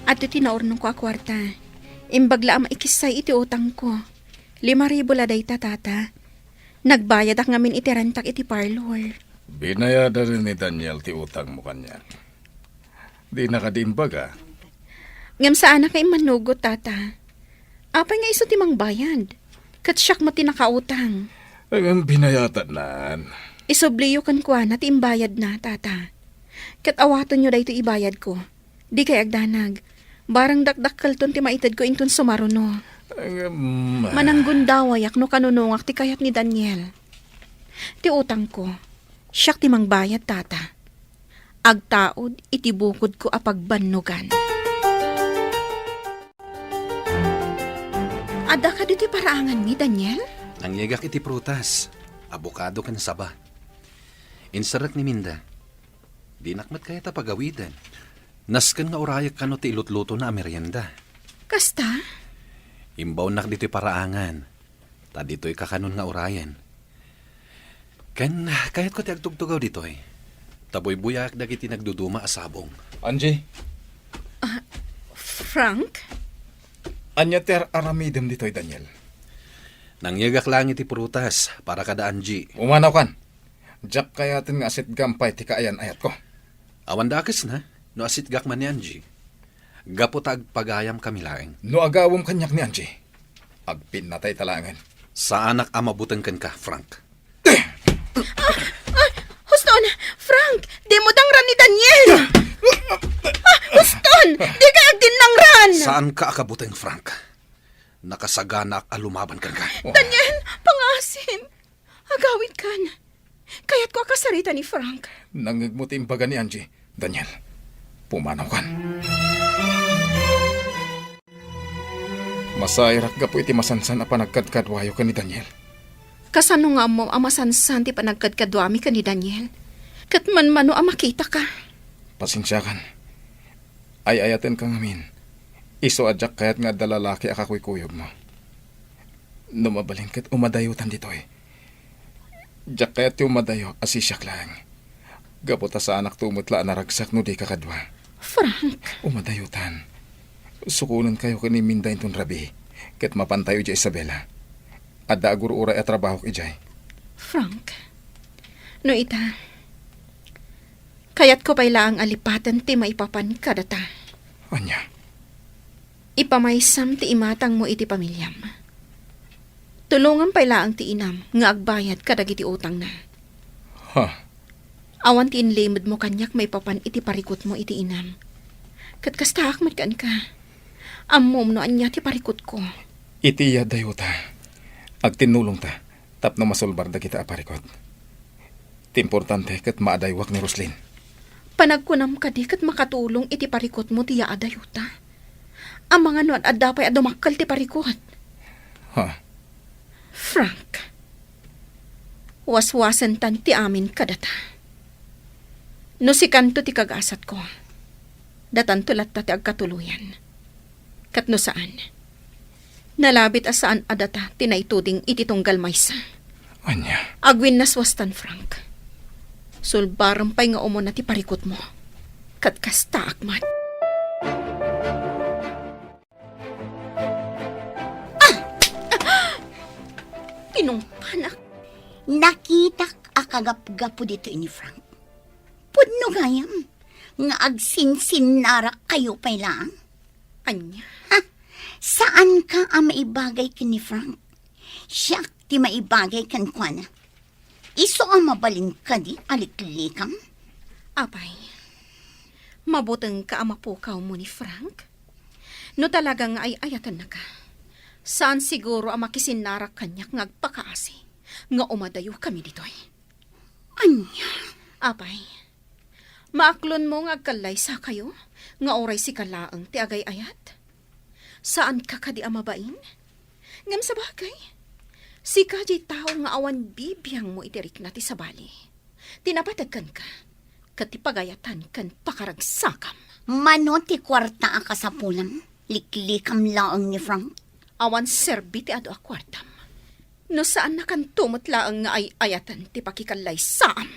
adtoy ti naurnongko a kuarta. Imbag la a maikissay iti utangko. Lima ribu la dayta, Tata. Nagbayadak ngamin iti rentak iti parlor. Binayadan ni Daniel ti utangmo kaniak. Dina kadi imbaga? Ngem saanak nga immanugot, Tata. Apay nga isu ti mangbayad? Ket siak met ti nakautang. Ngem binayatannan. Isubliyo kenkuana ti imbayadna, Tata. Ket awatenyo daytoy ibayadko. Dikay agdanag. Barang dakdakkelton ti maitedko inton sumaruno. Ngem, Mananggundawayak no kanunongak ti kayat ni Daniel. Ti utangko, siak ti mangbayad, Tata. Agtaud iti bukodko a pagbannogan. Adda kadi ti paraanganmi, Daniel? Nangyegak iti prutas, abokado ken saba. Inserrek ni Minda. Dinak met kayat a pagawiden. Nasken nga urayek kano ti ilutlutona a merienda. Kasta? Imbawnak ditoy paraangan. Ta ditoy kakanon nga urayen. Ken kayatko ti agtugtugaw ditoy. Ta buybuyaak dagiti nagduduma a sabong. Angie? Ah, Frank? Ania ti ar-aramidem ditoy, Daniel? Nangyegak laeng iti prutas para kada Angie. Umanawkan. Diak kayaten nga asitgam pay ti kaayan-ayatko. Awan dakesna, no asitgak man ni Angie. Gapu ta agpagayamkami laeng. No agawem kaniak ni Angie, agpinnatayta laengen. Saanak a mabuteng kenka, Frank. Ah! Ah! Huston! Frank! Dimo dangran ni Daniel! Ah! Huston! Dikay agdinnangran! Saanka a kabuteng, Frank. Nakasaganaak a lumaban kenka. Daniel, pangaasim. Agawidkan. Kayatko a kasarita ni Frank. Nangngegmo ti imbaga ni Angie. Daniel, pumanawkan. Masairak gapu iti masansan a panagkadkaduayo ken ni Daniel. Kasano nga ammom a masansan ti panagkadkaduami ken ni Daniel? Ket manmano a makitaka. Pasensiakan. Ay-ayatenka ngamin. Isu a diak kayat nga adda lalaki a kakuykuyogmo. No mabalin ket umadayotan ditoy. Diak kayat ti umadayo a sisiak laeng. Gapu ta saanak to met la a naragsak no dika kadua. Frank. Umadayotan. Sukonenkayo ken ni Minda inton rabii, ket mapantayo idiay Isabela. Adda agur-uray a trabahok idiay. Frank, no ita, kayatko pay laeng a lipaten ti maipapan kadata. Ania? Ipamaysam ti imatangmo iti pamiliam. Tulongam pay laeng ti inam nga agbayad kadagiti utangna. Ha? Awan ti inlimedmo kaniak maipapan iti parikutmo iti inam. Ket kastaak met kenka. Ammom no ania ti parikutko. Iti iyadayota, agtinnulongta tapno masulbar dagita a parikut. Ti importante ket maadaywak ni Roslyn. Panagkunam kadi ket makatulong iti parikutmo ti yaadayota? Amangan no ad-adda pay a dumakkel ti parikut. Ha? Frank, waswasentan ti amin kadata. No sikanto ti kagasatko, datanto latta ti agkatuloyan. Ket no saan, nalabit a saan a data ti naituding iti tunggal maysa. Ania? Agwinnaswastan, Frank. Sulbarem pay nga umuna ti parikutmo. Ket kastaak met. Ah! Tinungpanak. Nakitak a kagapgapu ditoy ni Frank. Pudno gayam nga agsinsinnarak kayo pay laeng. Ania? Ha? Saanka a maibagay ken ni Frank. Siak ti maibagay kenkuana. Isu a mabalin kadi a liklikam? Apay, mabutengka a mapukawmo ni Frank? No talaga nga ay-ayatennaka, saan siguro a makisinnarak kaniak nga agpakaasi nga umadayokami ditoy. Ania? Apay, maaklonmo nga agkallaysakayo nga uray sika laeng ti agay-ayat? Saanka kadi a mabain? Ngem sabagay, sika diay tao nga awan bibiangmo iti rikna ti sabali. Ti napateg kenka, ket ti pagayatan ken pakaragsakam. Mano ti kuarta a kasapulam? Liklikam laeng ni Frank. Awan serbi ti adu a kuartam. No saannakanto met laeng nga ay-ayaten ti pakikallaysaam.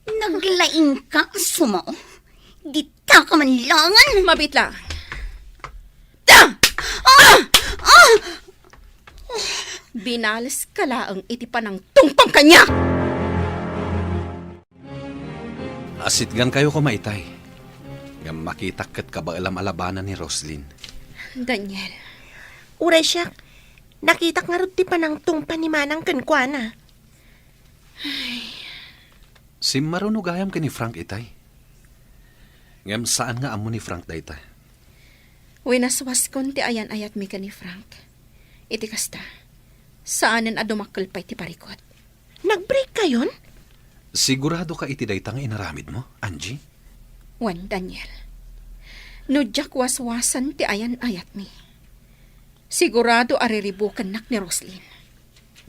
Naglaingka a sumao. Dita ka man laengen. Mabit laeng. Ah! Ah! Ah! Binaleska laeng iti panangtungpam kaniak. Asitgankayo koma itay. Ngem makitak ket kabaelam a labanan ni Roslyn. Daniel. Uray siak, nakitak ngarud ti panangtungpa ni Manang kenkuana. Simmaruno gayam ken ni Frank itay. Ngem saan nga ammo ni Frank dayta. Winaswaskon ti ayan-ayatmi ken ni Frank. Iti kasta, saanen a dumakkel pay ti parikut. Nag-break kayon? Sigurado ka iti dayta nga inaramidmo, Angie? Wen, Daniel. No diak waswasen ti ayan-ayatmi, sigurado a riribukennak ni Roslyn.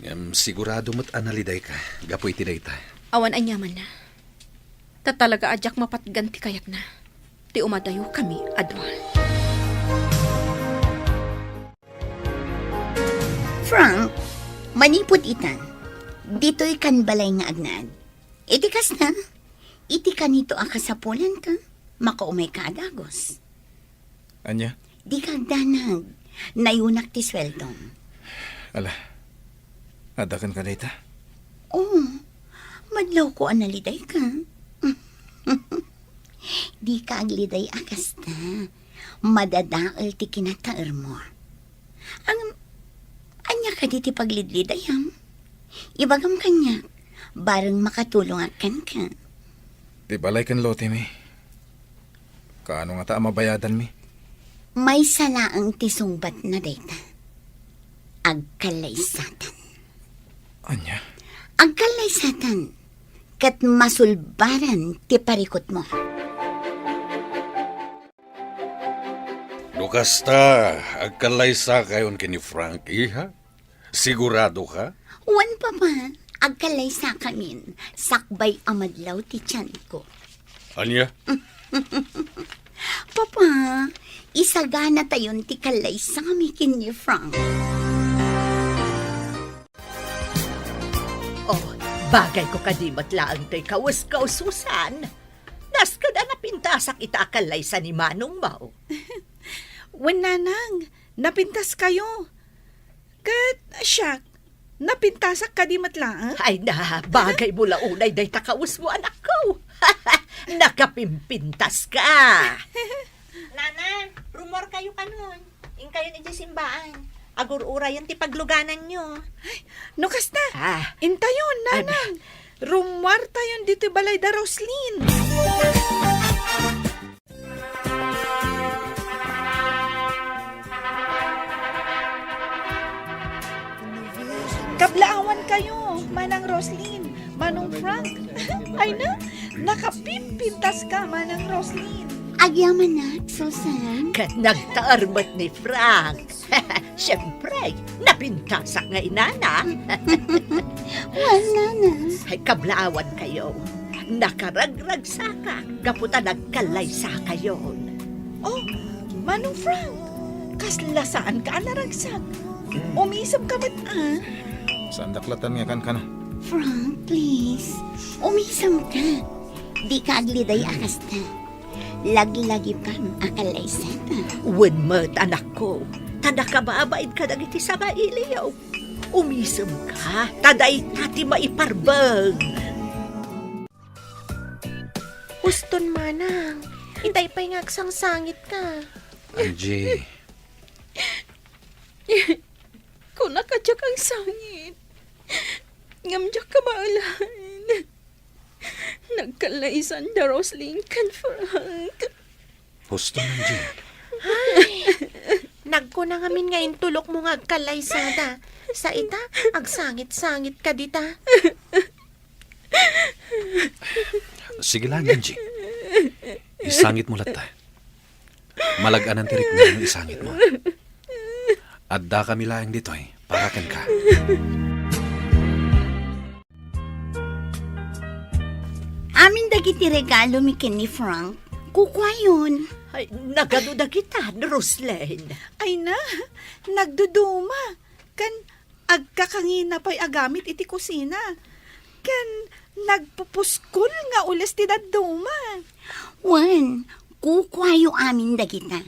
Ngem sigurado met a nalidayka gapu iti dayta. Awan aniamanna. Ta talaga a diak mapatgan ti kayatna. Ti umadayokami a dua. Frank, manipud ita, ditoy kan balay nga agnaed. Iti kasta, iti kanito a kasapulanka, makaumayka a dagus. Ania? Dika agdanag. Nayunak ti sueldom. Ala, adda kenka dayta? Oo. Madlawko a nalidayka. Dika agliday a kasta. Madadael ti kinataermo. Ang, ania kadi ti paglidlidayam? Ibagam kaniak, bareng makatulongak kenka. Ti balay ken lotemi, kaano ngata a mabayadanmi? Maysa laeng ti sungbatna dayta. Agkallaysatan. Ania? Agkallaysatan, ket masulbaran ti parikutmo. No kasta, agkallaysakayon ken ni Frank, iha? Sigurado ka? Wen, Papa. Agkallaysakamin. Sakbay a madlaw ti tianko. Ania? Papa, isaganatayon ti kallaysami ken ni Frank. Oh, bagayko kadi met laeng toy kawes-kawes, Susan. Nasked a napintasak ita a kallaysa ni manongmo. Wen, Nanang, napintaskayo. Ket siak, napintasak kadi met laeng? Ay na, bagaymo la unay dayta kawesmo, anakko. Nakapimpintaska. Nanang, rummuarkayo kanon. Inkayon idiay simbaan. Agur-urayon ti paglugananyo. Ay, no kasta, ah, intayon, ay, Nanang. Rummuartayon ditoy balay da Roslyn. Kablaawankayo, Manang Roslyn, Manong Frank. Ay na, nakapimpintaska, Manang Roslyn. Agyamanak, Susan. Ket nagtaer met ni Frank. Siempre, napintasak nga inana. Wen, Nana. Ay, kablaawankayo. Nakaragragsakak gapu ta nagkallaysakayon. Oh, Manong Frank, kasla saanka a naragsak. Umisem ka met, ah. Saandak latta nga kankana. Frank, please. Umisemka. Dika agliday a kasta. Laglagipam a kallaysada. Wen met, anakko. Ta nakababain kadagiti sangailiw. Umisemka. Ta dayta ti maiparbeng. Uston, manang. Itay pay nga agsangsangitka. Angie. Kunak a diak agsangit. Ngem diak kabaelan. Nagkallaysanda Roslyn ken Frank. Husto, Angie. Ay, nagkuna ngamin nga intulokmo nga agkallaysada. Sa ita, agsangit-sangit ka dita. Sige lang, Angie. Isangit mo latta. Malag-anan ti rikna nga isangit mo. Adda kami laeng ditoy para kenka. Amin dagiti regalo mi ken ni Frank, kukuayon. Ay, nagadu dagitan, Roslyn? Ay na, nagduduma. Ken agkakangina pay a gamit iti kusina. Ken nagpupuskol nga ules ti dadduma. Wen, kukuayo amin dagita.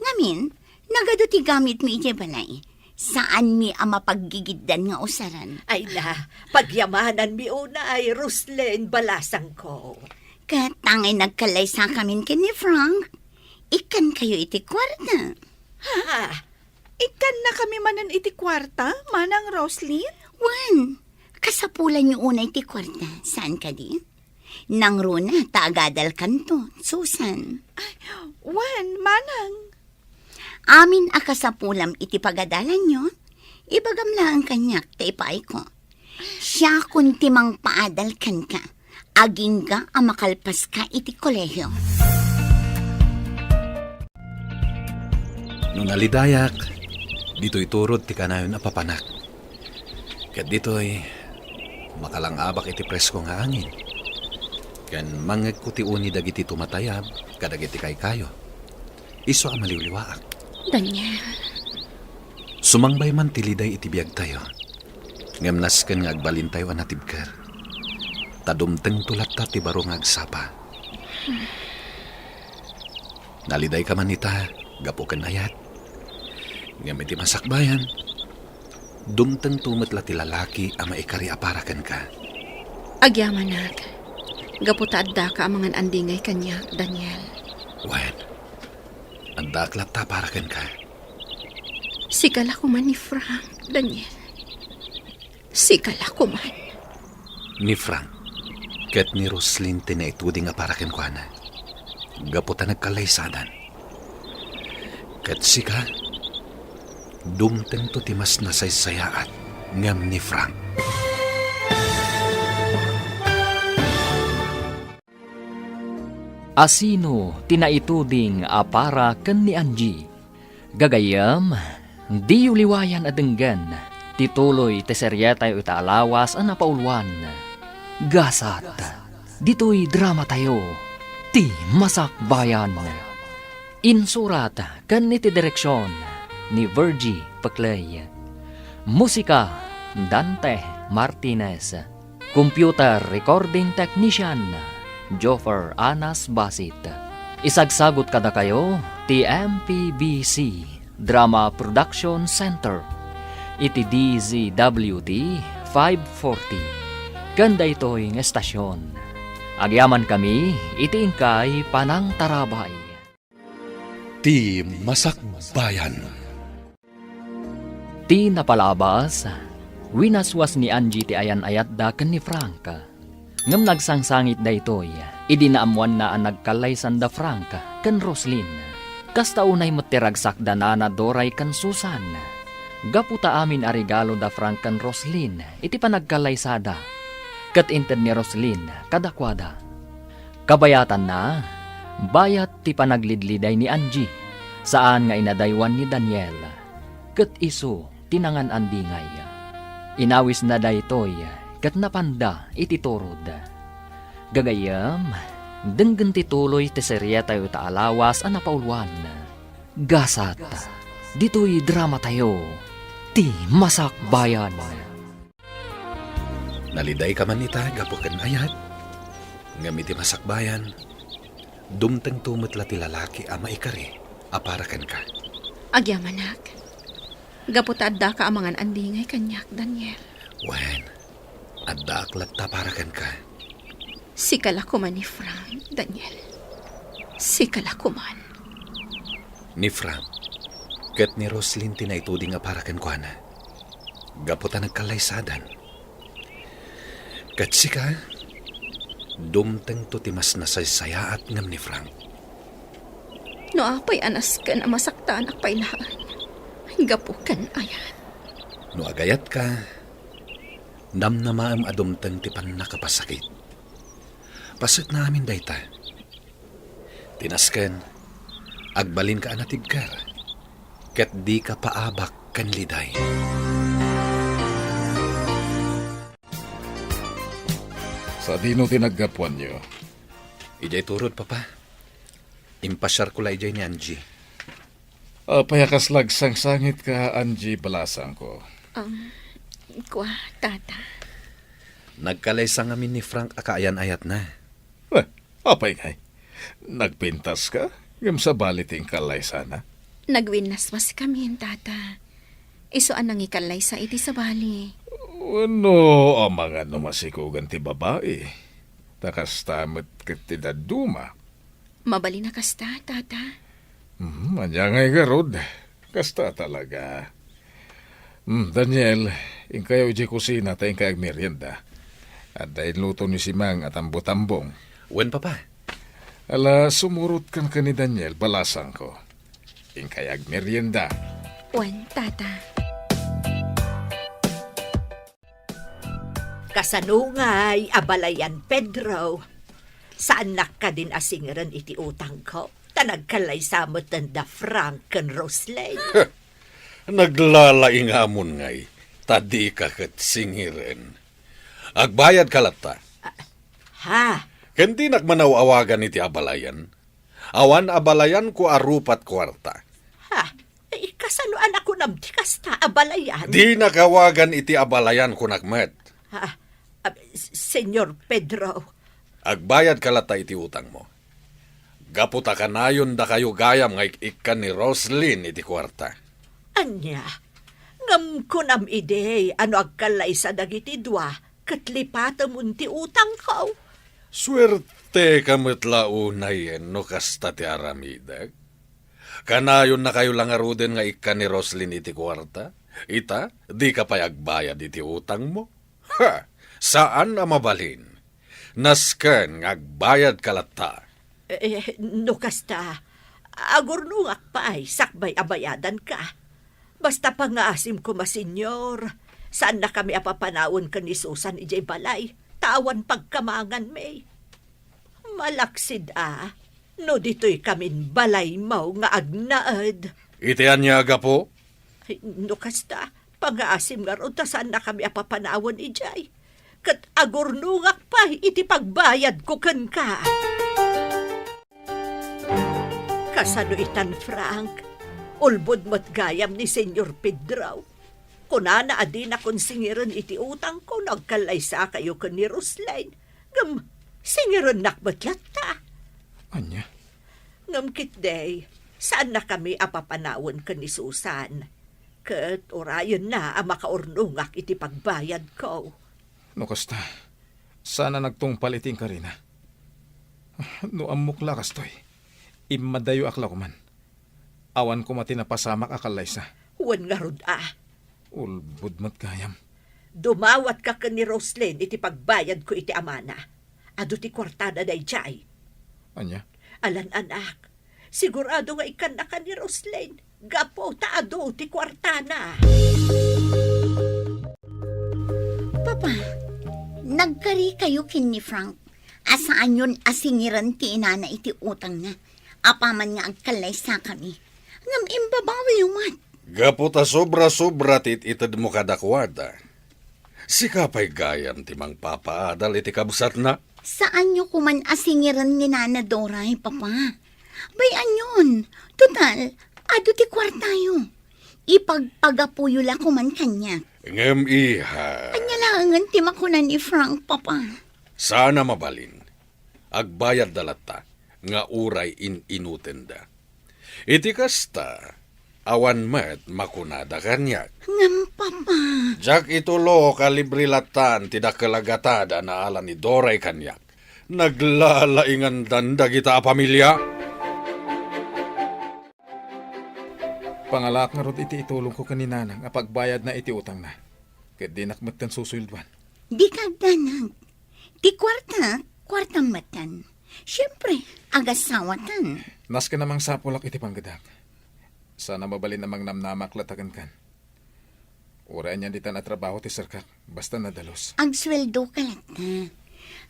Ngamin, nagadu ti gamitmi idiay balay. Saanmi a mapaggigiddan nga usaran. Ay na, pagyamananmi unay, Roslyn, balasangko. Ket angay nagkallaysakamin ken ni Frank, ikkankayo iti kuarta. Ha? Ikkannakami manen iti kuarta, Manang Roslyn? Wen, kasapulanyo unay ti kuarta, saan kadi? Nangruna ta agadalkanto, Susan. Ay, wen, Manang. Amin a kasapulam iti pagadalanyo, ibagam laeng kaniak ta ipaayko. Siakon ti mangpaadal kenka, agingga a makalpaska iti kolehio. No nalidayak, ditoy turod ti kanayon a papanak. Ket ditoy, makalangabak iti presko nga angin. Ken mangngegko ti uni dagiti tumatayab kadagiti kaykayo. Isu a maliwliwaak. Daniel. Sumangbay man ti liday iti biagtayo. Ngem nasken nga agbalintayo a natibker. Ta dumtengto latta ti baro nga agsapa. Nalidayka man ita, gapu ken ayat. Ngem iti masakbayan, dumtengto met la ti lalaki a maikari a para kenka. Agyamanak, gapu ta addaka a mangan-andingay kaniak, Daniel. Wen, addaak latta a para kenka. Sika la koman ni Frank, Daniel. Sika la koman. Ni Frank ket ni Roslyn ti naituding a para kenkuana, gapu ta nagkallaysadan. Ket sika, dumtengto ti mas nasaysayaat ngem ni Frank. Asino ti naituding a para ken ni Angie? Gagayyem, diyo liwayan a denggen ti tuloy ti serietayo ita a lawas a napauluan, Gasat, ditoy dramatayo, Ti Masakbayan. Insurat ken iti direksion ni Virgie Peclay. Musika, Dante Martinez. Computer recording technician, Joffer Anas Basit. Isagsagut kadakayo ti M P B C Drama Production Center iti D Z W T five forty ken daytoy nga estasyon. Agyamankami iti inkay panangtarabay. Ti Masakbayan. Ti napalabas, winaswas ni Angie ti ayan-ayatda ken ni Frank. Ngem nagsangsangit daytoy idi naammoanna a nagkallaysanda Frank ken Roslyn. Kasta unay met ti ragsakda nana Doray ken Susan. Gapu ta amin a regalo da Frank ken Roslyn iti panagkallaysada, ket inted ni Roslyn kadakuada. Kabayatanna, bayat ti panaglidliday ni Angie, saan nga inadaywan ni Daniel, ket isu ti nangan-andingay. Inawisna daytoy ket napanda iti turod. Gagayyem, denggen ti tuloy ti serietayo ita a lawas a napauluan, Gasat, ditoy dramatayo, Ti Masakbayan. Nalidayka man ita gapu ken ayat, ngem iti masakbayan, dumtengto met la ti lalaki a maikari a para kenka. Agyamanak, gapu ta addaka a mangan-andingay kaniak, Daniel. Wen, addaak latta para kenka. Sika la koma ni Frank, Daniel. Sika la koman. Ni Frank ket ni Roslyn ti naituding a para kenkuana. Gapu ta nagkallaysadan. Ket sika, dumtengto ti mas nasaysayaat ngem ni Frank. No apay a nasken a masaktanak pay laeng, gapu ken ayat. No agayatka, namnamaem a dumteng ti pannakapasakit. Pasekna amin dayta. Ti nasken, agbalinka a natibker, ket dika paabak ken liday. Sadino ti naggapuanyo? Idiay turod, Papa. Impasiarko la idiay ni Angie. Apay a kasla agsangsangitka, Angie, balasangko? Um, kua, Tata. Nagkalaysa ngamin ni Frank a kaayan-ayatna. Eh, apay ngay? Nagpintaska? Ngem sabali ti inkallaysana? Nagwinnaswas kami, Tata. Isu a nangikallaysa iti sabali. Wenno, amangan no masikugan ti babai. Ta kasta met ket ti dadduma. Mabalin a kasta, Tata. Hmm, ania ngay garud? Kasta talaga. Hmm, Daniel, inkayo idiay kusina ta inkay agmerienda. Adda inluto ni Simang a tambutambong. Wen, Papa. Ala, sumurotkan ken ni Daniel, balasangko. Inkay agmerienda. Wen, Tata. Kasano ngay a balayan, Pedro? Saannak kadin a singeren iti utangko? Ta nagkallaysa metten da Frank ken Roslyn. Naglalaingamon ngay, ta dika ket singeren. Agbayadka latta. Ha? Ken dinak manaw-awagan iti abalayan? Awan abalayanko a rupa't kuarta. Ha? Ay, kasano a nakunam ti kasta a balayan? Dinak awagan iti abalayan, kunak met. Ah, ah, S-, Señor Pedro. Agbayadka latta iti utangmo. Gapu ta kanayon dakayo gayam nga ik-ikkan ni Roslyn iti kuarta. Ania? Ngem kunam idi a no agkallaysa dagiti dua, ket lipatemon ti utangko. Suerteka met la unayen no kasta ti aramidek. Kanayonnakayo la ngaruden nga ikkan ni Roslyn iti kuarta? Ita, dika pay agbayad iti utangmo? Ha! Saan a mabalin. Nasken nga agbayadka latta. Eh, no kasta, agurnongak pay sakbay a bayadanka. Basta pangngaasim koma, Señor, saannakami a papanawen ken ni Susan idiay balay, ta awan pagkamanganmi. Malaksid a, no ditoykamin balaymo nga agnaed. Iti ania a gapu? Ay, no kasta, pangngaasim ngarud ta saannakami a papanawen idiay. Ket agurnongak pay iti pagbayadko kenka. Kasano itan, Frank? Ulbod met gayam ni Señor Pedro. Kunana a dinakon singeren iti utangko no agkallaysakayo ken ni Roslyn. Ngem, singerennak met latta. Ania? Ngem ketdi, saannakami a papanawen ken ni Susan. Ket urayenna a makaurnongak iti pagbayadko. No kasta, saan a nagtungpal iti inkarina. No ammok la kastoy, immadayoak la koman. Awan koma ti napasamak a kallaysa. Wen ngarud a. Ulbod met gayam. Dumawatka ken ni Roslyn iti pagbayadko iti amana. Adu ti kuartana daydiay. Ania? Alan-anak, sigurado nga ikkannaka ni Roslyn gapu ta adu ti kuartana. Papa, nagkarikayo ken ni Frank a saanyon a singiren ti inana iti utangna. Apaman nga agkallaysakami, ngem imbabawiyo met. Gapu ta sobra-sobra ti it-itedmo kadakuada. Sika pay gayam ti mangpapaadal iti kabsatna. Saanyo koman a singiren ni Nana Doray, Papa. Bay-anyon, total, adu ti kuartayo. Ipagpagapuyo la koman kaniak. Ngem, iha. Ania la Ngem ti makuna ni Frank, Papa. Saan a mabalin. Agbayadda latta nga uray in-inutenda. Iti kasta, awan met makunada kaniak. Ngem, Papa. Diak itulok a libre lattan ti dakkel a gatad a naala ni Doray kaniak. Naglalaingandan dagita a pamilia. Pangalaak ngarud iti itulongko ken ni Nanang a pagbayadna iti utangna. Ket dinak metten susueldoan. Dika agdanag. Ti kuarta, kuartam metten. Siempre, agasawatan. Nasken a mangsapulak iti panggedak. Saan a mabalin a mangnamnamak latta kenkan. Uray anian ditan a trabaho ti serkak, basta nadalus. Agsueldoka latta.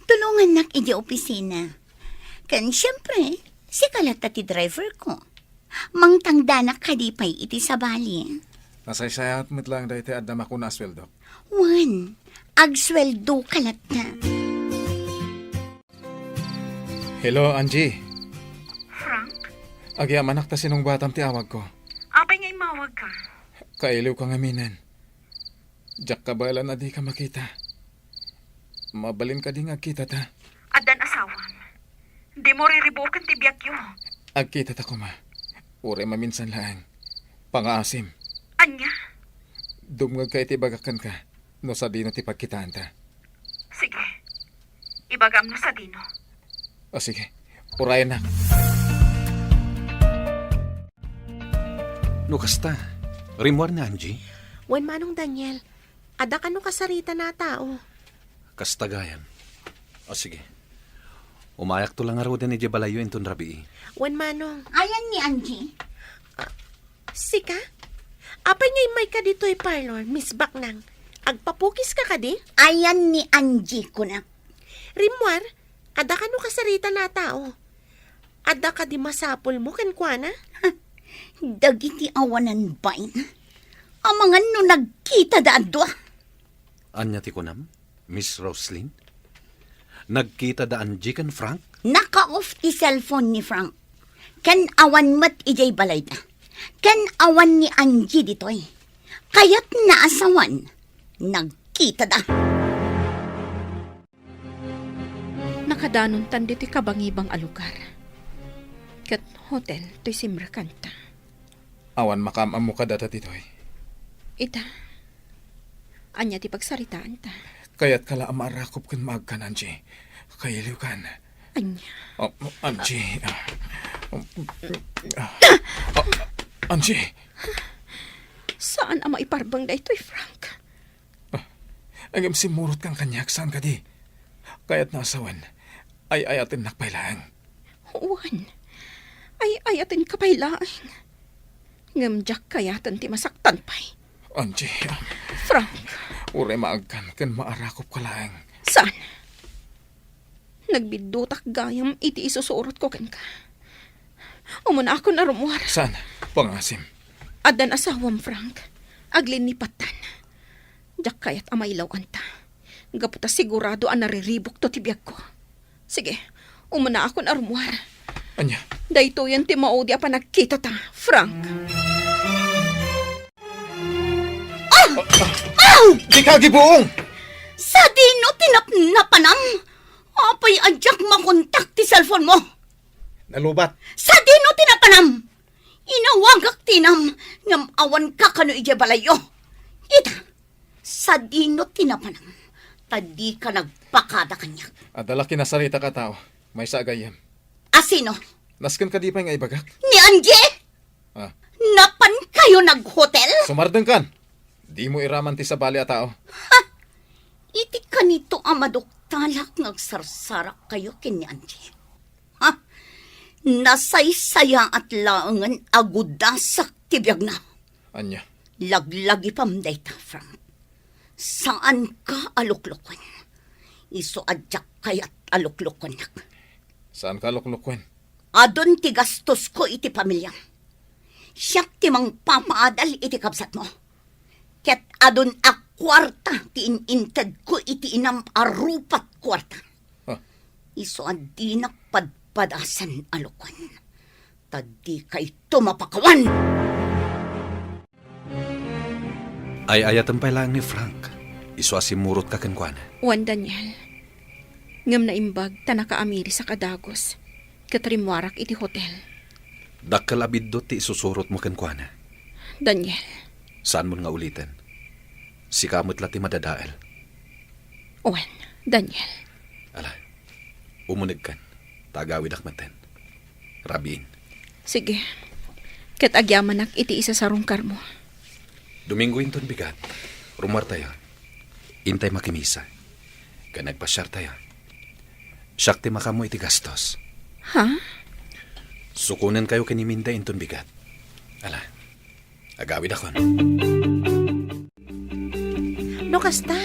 Tulongannak idiay opisina. Ken siempre, sika latta ti driverko. Mangtangdanak kadi pay iti sabali. Nasaysayaat met laeng daytoy adda makuna a sueldok. Wen, agsueldoka latta. Hello, Angie. Frank? Agyamanak ta sinungbatam ti awagko. Apay nga immawagka? Kailiwka ngaminen. Diak kabaelan a dika makita. Mabalin kadi nga agkitata? Addan asawam. Dimo riribuken ti biagyo. Agkitata koma. Uray maminsan laeng. Pangaasim. Ania? Dumngegka iti ibagak kenka no sadino ti pagkitaanta. Sige. Ibagam no sadino. O sige. Urayennak. No kasta, rimmuar ni Angie? Wen, Manong Daniel. Adda kano kasarita na a tao? Kasta gayam. O sige. Umayakto la ngaruden idiay balayyo inton rabii. Wen, Manong. Ayan ni Angie. Sika? Apay nga immayka ditoy parlor, Miss Baknang? Agpapukiska kadi? Ayan ni Angie, kunak. Rimmuar, adda kano kasarita na a tao? Adda kadi masapulmo kenkuana? Dagiti awanan bain. Amangan no nagkitada a dua. Ania ti kunam, Miss Roslyn? Nagkita da Angie ken Frank? Naka-off ti cellphone ni Frank. Ken awan met idiay balayda. Ken awan ni Angie ditoy. Kayatna a sawen, nagkitada. Nakadanontan ditoy kabangibang a lugar. Ket hotel toy simrekanta. Awan makaam-ammo kadata ditoy. Ita, ania ti pagsaritaanta? Kayatka la a maarakop ken maagkan, Angie. Kailiwkan. Ania? Oh, Angie. Ah, ah, Angie. Saan a maiparbeng daytoy, Frank? Ah, ngem simmurotkan kaniak, saan kadi? Kayatna a sawen, ay-ayatennak pay laeng. Wen, ay-ayatenka pay laeng. Ngem diak kayaten ti masaktan pay. Angie, ah. Frank. Uray maagkan ken maarakopka laeng. Saan? Nagbiddutak gayam iti isusurotko kenka. Umunakon a rummuar. Saan? Pangasim. Addan asawam, Frank. Aglinipattan. Diak kayat a mailawanta. Gapu ta sigurado a nariribukto ti biagko. Sige, umunakon a rummuar. Ania? Daytoyen ti maudi a panagkitata, Frank. Ah! Ah! Dika agibuong! Sadino ti napnapanam? Apay a diak makontak ti cellphone mo? Nalubat. Sadino ti napanam? Inawagak ti inam ngem awanka kano idiay balayyo. Ita, sadino ti napanam? Ta dika nagpakada kaniak. Adda la kinasaritak a tao. Maysa a gayyem. A sino? Nasken kadi pay nga ibagak? Ni Angie? Ah. Napankayo naghotel? Sumardengkan! Dimo iraman ti sabali a tao. Ha! Iti kanito a maduktalak nga agsarsarakkayo ken ni Angie. Ha? Nasaysayaat laengen a gudasak ti biagna. Ania? Laglagipam dayta, Frank. Saanka a lukloken. Isu a diak kayat a luklokennak. Saanka a lukloken? Adun ti gastosko iti pamiliam. Siak ti mangpapaadal iti kabsatmo. Ket adun a kuarta ti in-intedko iti inam a rupat kuarta. Ah. Isu a dinak padpadasen a lukon. Ta dikayto mapakawan! Ay-ayatem pay laeng ni Frank. Isu a simmurotka kenkuana. Wen, Daniel. Ngem naimbag ta nakaamirisak a dagus, ket rimmuarak iti hotel. Dakkel a biddut ti isusurotmo kenkuana. Daniel. Saanmon nga uliten. Sika met la ti madadael. Wen, Daniel. Ala, umunegkan, ta agawidak metten. Rabiin. Sige. Ket agyamanak iti isasarungkarmo. Domingo inton bigat, rummuartayo. Intay makimisa. Ken agpasiartayo. Siak ti makaammo iti gastos. Ha? Sukonenkayo ken ni Minda inton bigat. Ala, agawidakon. No kasta,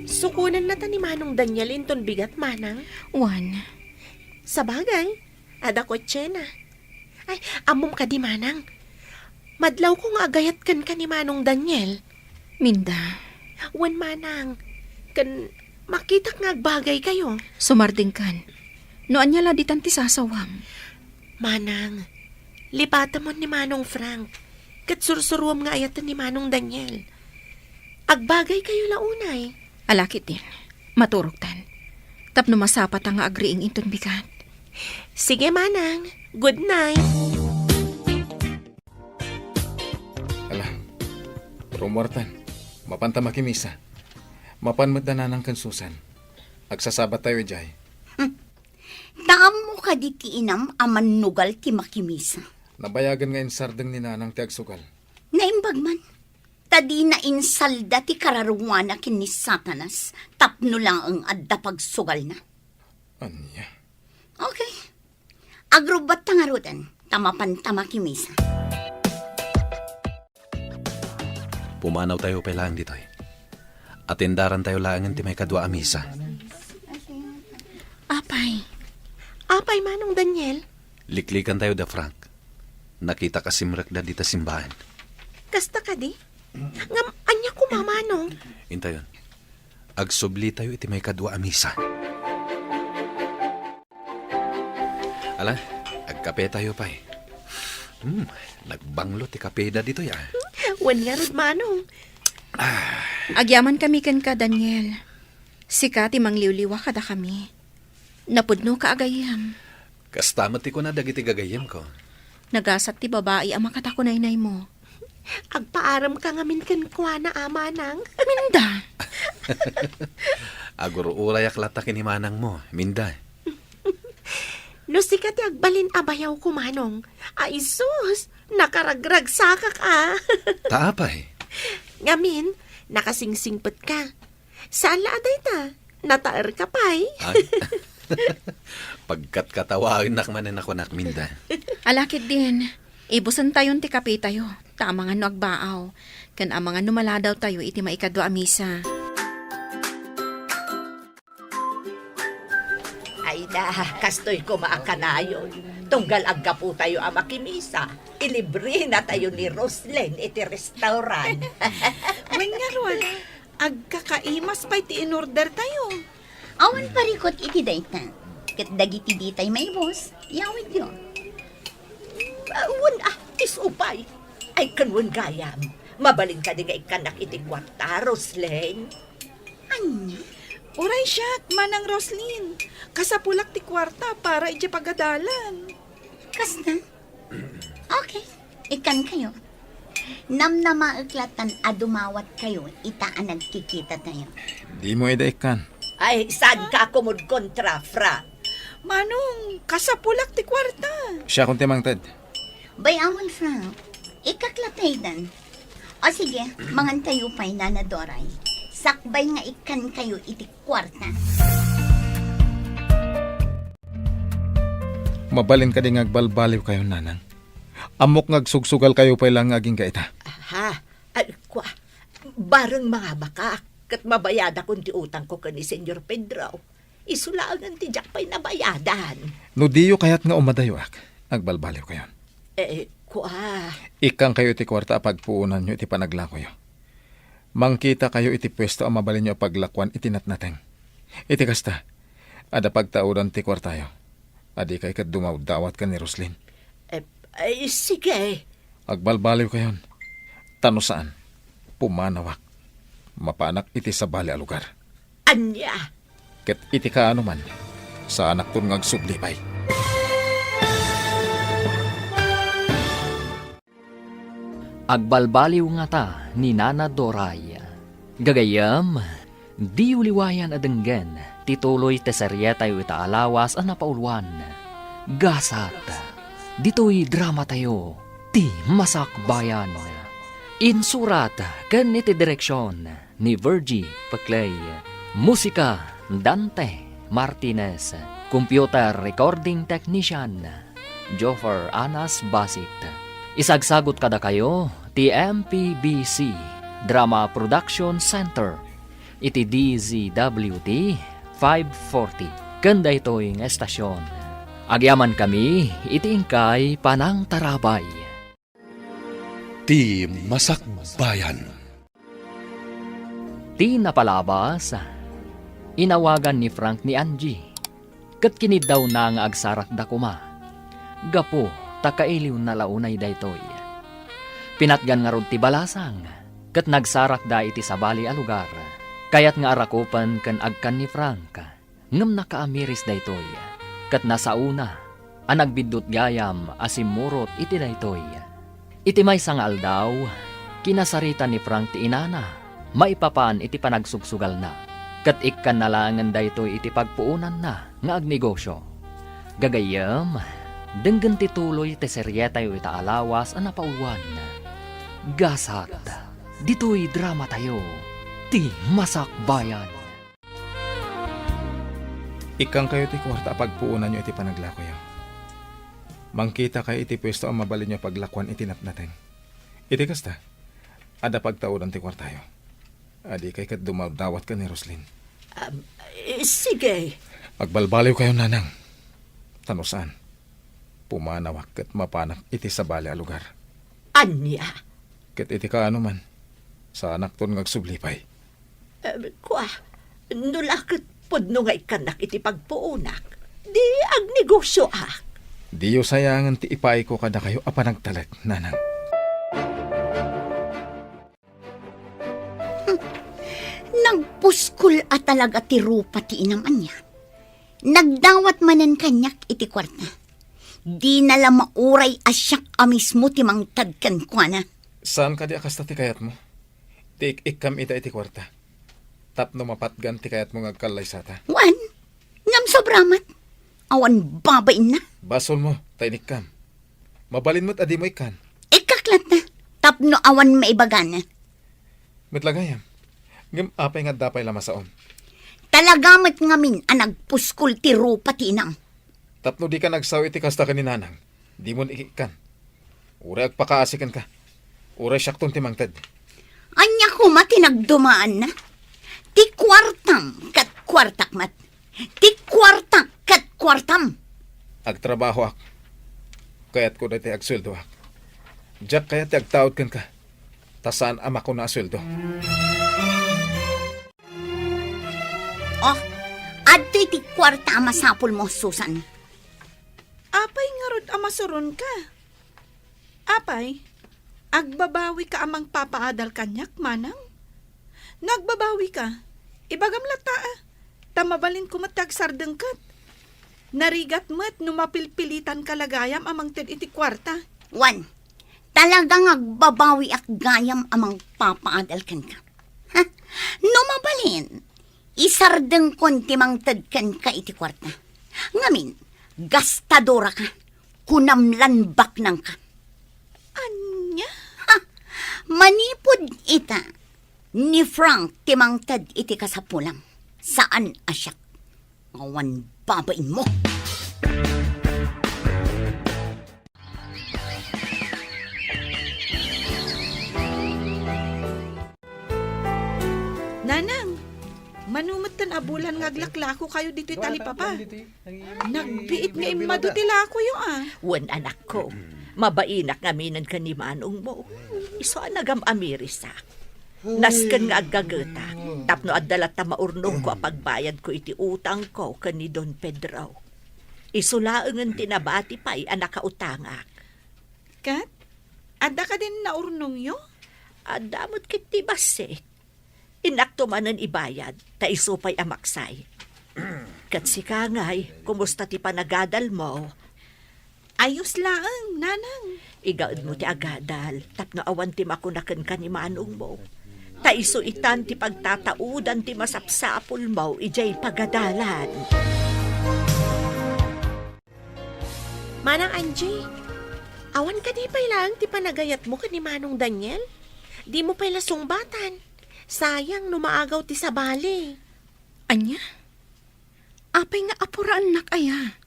sukonennata ni Manong Daniel inton bigat, Manang? Wen. Sabagay, adda kotsena. Ay, ammom kadi, Manang? Madlawko nga agayat kenka ni Manong Daniel. Minda. Wen, Manang. Ken makitak nga agbagaykayo. Sumardengkan. No ania la ditan ti sasawam? Manang, lipatemon ni Manong Frank, ket sursurom nga ayaten ni Manong Daniel. Agbagaykayo la unay. Ala ketdin, maturogtan. Tapno masapata nga agriing inton bigat. Sige, Manang. Good night. Ala, rummuartan. Mapanta makimisa. Mapan met da Nanang ken Susan. Agsasabattayo idiay. Hmm. Ta ammo kadi ti inam a mannugal ti makimisa? Nabayagen nga insardeng ni Nanang ti agsugal. Naimbag man. Ta dina insalda ti kararuana ken ni Satanas tapno laeng adda pagsugalna. Ania? Okay. Agrubbatta ngaruden, ta mapanta makimisa. Pumanawtayo pay laeng ditoy. Atendarantayo laengen ti maikadua a misa. Apay. Apay, Manong Daniel? Liklikantayo da Frank. Nakitak a simrekda dita simbaen. Kasta kadi? Ngem ania koma, Manong? Intayon. Agsublitayo iti maikadua a misa. Ala, agkapetayo pay. Hmm, nagbanglo ti kapeda ditoy, a. Wen ngarud, Manong. Agyamankami kenka, Daniel. Sika ti mangliwliwa kadakami. Napudnoka a gayyem. Kasta met ti kuna dagiti gagayyemko. Nagasat ti babai a makatakunaynaymo. Agpaaremka ngamin kenkuana, a, Manang. Minda! Agur-urayak latta ken ni Manangmo, Minda. No sika ti agbalin a bayawko, Manong. Ay sus, nakaragragsakak, a. Ta apay? Ngamin, nakasingsingpetka. Saan la a dayta, nataerka pay. Ay. Pagkatkatawaennak manen a kunak, Minda. Ala ketdin, ibusentayon ti kapetayo, ta amangan no agbaaw, ken amangan no maladawtayo iti maikadua a misa. Ayda, kastoy koma a kanayon. Tunggal aggapotayo a makimisa, ilibrenatayo ni Roslyn iti restaurant. Wen ngarud, agkakaimas pay ti inordertayo. Awan parikut iti dayta. Ket dagiti ditay maibus, yawidyo. Ah, wen, ah, isu pay. Ay, ken wen gayam. Mabalin kadi nga ikkannak iti kuarta, Roslyn? Ania? Uray siak, Manang Roslyn. Kasapulak ti kuarta para idiay pagadalan. Kasta? Okay, ikkankayo. Namnamaek latan a dumawatkayo ita a nagkikitatayo. Dimo ida ikkan. Ay, saanka a kumudkontra, Frank? Manong, kasapulak ti kuarta. Siakon ti mangted. Bay-awan, Frank. Ikkak la pay dan. O sige, mangantayo pay, Nana Doray. Sakbay nga ikkankayo iti kuarta. Mabalin kadi nga agbalbaliwkayo, Nanang? Ammok nga agsugsugalkayo pay laeng nga agingga ita. Aha, ay, kua, bareng mangabakak, ket mabayadakon ti utangko ken ni Señor Pedro. Isu laengen ti diak pay nabayadan. No diyo kayat nga umadayoak, agbalbaliwkayon. Eh, kua. Ikkankayo iti kuarta a pagpuonanyo iti panaglakoyo. Mangkitakayo iti puesto a mabalinyo a paglakuan iti natnateng. Iti kasta, adda pagtaudan ti kuartayo. Adikay ket dumawdawat ken ni Roslyn. Eh, ay, sige. Agbalbaliwkayon. Ta no saan, pumanawak. mapanak iti sabali a lugar. Ania? Ket iti kaano man, saanakton nga agsubli pay. Agbalbaliw ngata ni Nana Doray. Gagayyem, diyo liwayan a denggen ti tuloy ti serietayo ita a lawas a napauluan. Gasat, ditoy dramatayo, Ti Masakbayan. Insurat ken iti direksion ni Virgie Peclay. Musika, Dante Martinez. Computer recording technician, Joffer Anas Basit. Isagsagut kadakayo ti M P B C Drama Production Center iti D Z W T five forty ken daytoy nga estasion. Agyamankami iti inkay panangtarabay. Ti Masakbayan. Ti napalabas, inawagan ni Frank ni Angie, ket kiniddawna nga agsarakda koma, gapu ta kailiwna la unay daytoy. Pinatgan ngarud ti balasang, ket nagsarakda iti sabali a lugar. Kayat nga arakupen ken agkan ni Frank. Ngem nakaamiris daytoy, ket nasaona a nagbiddut gayam a simmurot iti daytoy. Iti maysa nga aldaw, kinasarita ni Frank ti inana maipapan iti panagsugsugalna, ket ikkanna laengen daytoy iti pagpuonanna nga agnegosio. Gagayyem, denggen ti tuloy ti serietayo ita a lawas a napauluan. Gasat, ditoy dramatayo, Ti Masakbayan. Ikkankayo ti kuarta a pagpuonanyo iti panaglakoyo. Mangkitakayo iti puesto a mabalinyo a paglakuan iti napnateng. Iti kasta, adda pagtaudan ti kuartayo. Adikay ket dumawdawat ken ni Roslyn. Am, eh, sige. Agbalbaliwkayo, nanang. Ta no saan, pumanawak ket mapanak iti sabali a lugar. Ania? Ket iti kaano man, saanakton nga agsubli pay. Eh, kua, no la ket pudno nga ikkannak iti pagpuonak, di agnegosioak. Diyo sayangen ti ipaayko kadakayo a panagtalek, nanang. Hmm. Nagpuskol a talaga ti rupa ti inam ania. Nagdawat manen kaniak iti kuarta. Dina la mauray a siak a mismo ti mangted kenkuana. Saan kadi a kasta ti kayatmo? Ti ik-ikkam ida iti kuarta. Tapno mapatgan ti kayatmo nga agkallaysata. Wen, ngem sobra met. Awan babainna. Basolmo, ta inikkam. Mabalin met a dimo ikkan. Ikkak latta, tapno awan maibagana. Met la gayam. Ngem apay nga adda pay la masaom? Talaga met ngamin a nagpuskol ti rupa ti inam. Tapno dika nagsao iti kasta ken ni nanang, dimon ikikkan. Uray agpakaasi kenka. Uray siakton ti mangted. Ania koma ti nagdumaanna? Ti kuartam ket kuartak met. Ti kuartak ket kuartam. Agtrabahoak. Kayatko daytoy agsueldoak. Diak kayat ti agtaud kenka, ta saan a makuna a sueldo. Oh, adtoy ti kuarta a masapulmo, Susan. Apay ngarud a masuronka? Apay, agbabawika a mangpapaadal kaniak, manang? No agbabawika, ibagam latta, a, ta mabalinko met ti agsardengket. Narigat met no mapilpilitanka la gayam a mangted iti kuarta. Wen, talaga nga agbabawiak gayam a mangpapaadal kenka. Ha? No mabalin, isardengkon ti mangted kenka iti kuarta. Ngamin, gastadoraka, kunam lan baknangka. Ania? Ha! Manipud ita, ni Frank ti mangted iti kasapulam. Saan a siak. Awan babainmo. Nanang, mano metten a bulan nga aglaklakokayo ditoy talipapa? Nagbiit nga immadu ti lakoyo, a. Wen, anakko, mabainak ngaminen ken ni manongmo. Isu a nagam-amirisak. Nasken nga aggagetak, tapno adda latta maurnongko a pagbayadko iti utangko ken ni Don Pedro. Isu laengen ti nabati pay a nakautangak. Ket, adda kadin naurnongyo? Adda met ket ti bassit. Innakto manen ibayad, ta isu pay a maksay. Ket sika ngay, kumusta ti panagadalmo? Ayos laeng, nanang. Igaedmo ti agadal, tapno awan ti makuna kenka ni manongmo. Ta isu itan ti pagtataudan ti masapsapulmo idiay pagadalan. Manang Angie, awan kadi pay laeng ti panagayatmo ken ni Manong Daniel? Dimo pay la sungbatan. Sayang no maagaw ti sabali. Ania? Apay nga apuraennak aya?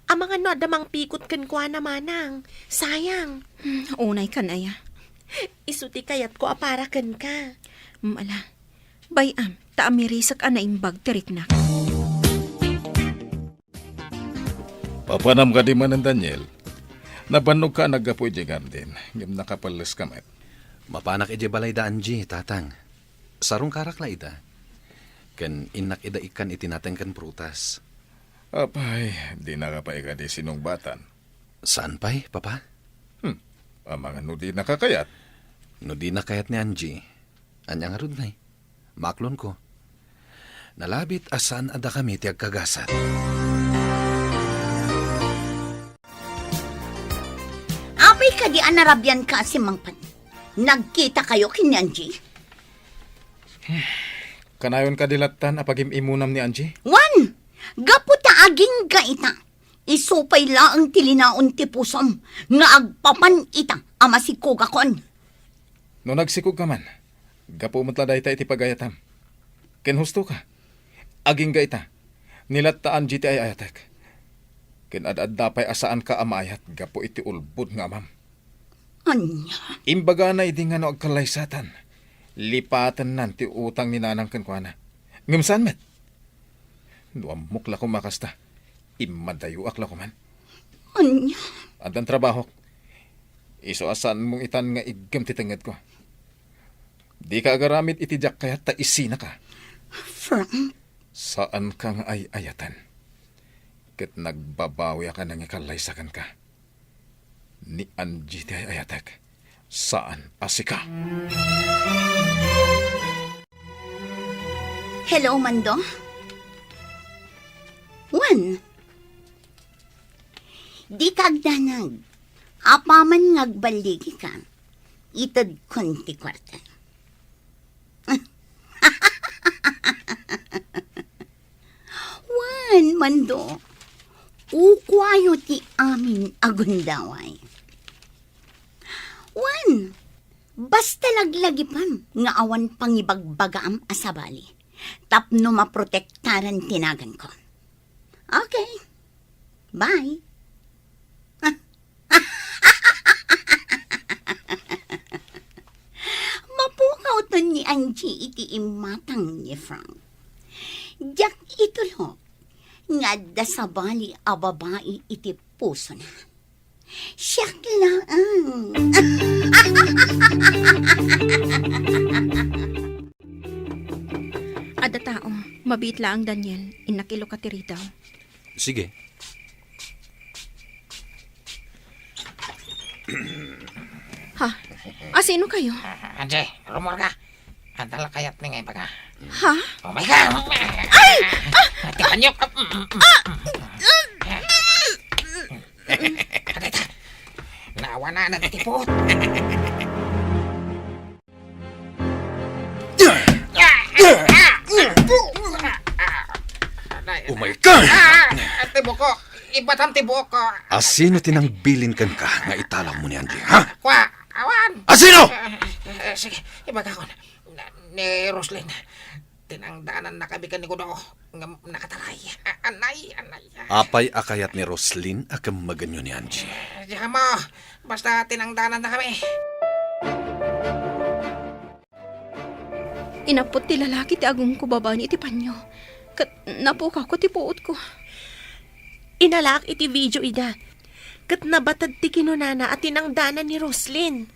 Amangan no adda mangpikot kenkuana, manang. Sayang. Hmm, unay kan aya? Isu ti kayatko a para kenka. Hmm, ala. Bay-am, ta amirisek a naimbag ti riknak. Papanam kadi manen, Daniel? Nabannogka a naggapu idiay garden, ngem nakapelleska met. Mapanak idiay balay da Angie, tatang. Sarungkarak la ida. Ken innak ida ikkan iti nateng ken prutas. Apay, dinaka pay kadi sinungbatan? Saan pay, Papa? Hmm, amangan no dinaka kayat. No dinak kayat ni Angie, ania ngarud ngay? Maklonko. Nalabit a saan a dakami ti agkagasat. Apay kadi a narabianka a simmangpet? Nagkitakayo ken ni Angie? Kanayon kadi lattan a pagim-imunam ni Angie? Wen, gapu ta agingga ita, isu pay laeng ti linaon ti pusom nga agpapan ita a masikogakon. No nagsikogka man, gapu met la dayta iti pagayatam. Ken hustoka. Agingga ita, ni latta Angie ti ay-ayatek. Ken ad-adda pay a saanka a maayat gapu iti ulbod nga amam. Ania? Imbagana idi nga no agkallaysatan, lipatennan ti utang ni nanang kenkuana. Ngem saan met? No ammok la koma kasta, immadayoak la koman. Ania? Addan trabahok. Isu a saanmong itan nga iggem ti tengngedko. Dika agaramid iti diak kayat ta isinaka. Frank? Saanka nga ay-ayaten. Ket nagbabawiak a nangikallaysa kenka. Ni Angie ti ay-ayatek, saan a sika. Hello, Mando? Wen, dika agdanag. Apaman nga agballigika, itedkon ti kuarta. Wen, Mando, ukuayo ti amin a gundaway. Wen, basta laglagipem nga awan pangibagbagaam a sabali tapno maprotektaran ti naganko. Okay. Bye. Mapukawton ni Angie iti imatang ni Frank. Diak itulok nga adda sabali a babai iti pusona. Siak laeng. Adda tao, mabiit laeng, Daniel, innak iluka ti ridaw. Sige. Ha? Asino kayo? Angie, rumor ka. Adda la kayat ni nga ibaga. Ha? Oh my God! Ay! Ah! Ati kanyok! Adita! Nawana na ti put! Oh my God! Ah! Ti buko! Ibatam ti buko! Asino ti nangbilin kenka nga italawmo ni Angie, ha? Kua! Awan! Asino? Eh, eh, sige, ibagakon. Na, ni Roslyn. Tinangdanan na kami ken ni Kudo. Ngem nakataray. A-, anay, anay. Apay a kayat ni Roslyn a kemmegenyo ni Angie? Eh, diak ammo. Basta tinangdanan na kami. Inappot ti lalaki ti agungko babaen iti panyo, ket napukawko ti puotko. Inalaak iti video ida, ket nabated ti kinunana a tinangdanan ni Roslyn.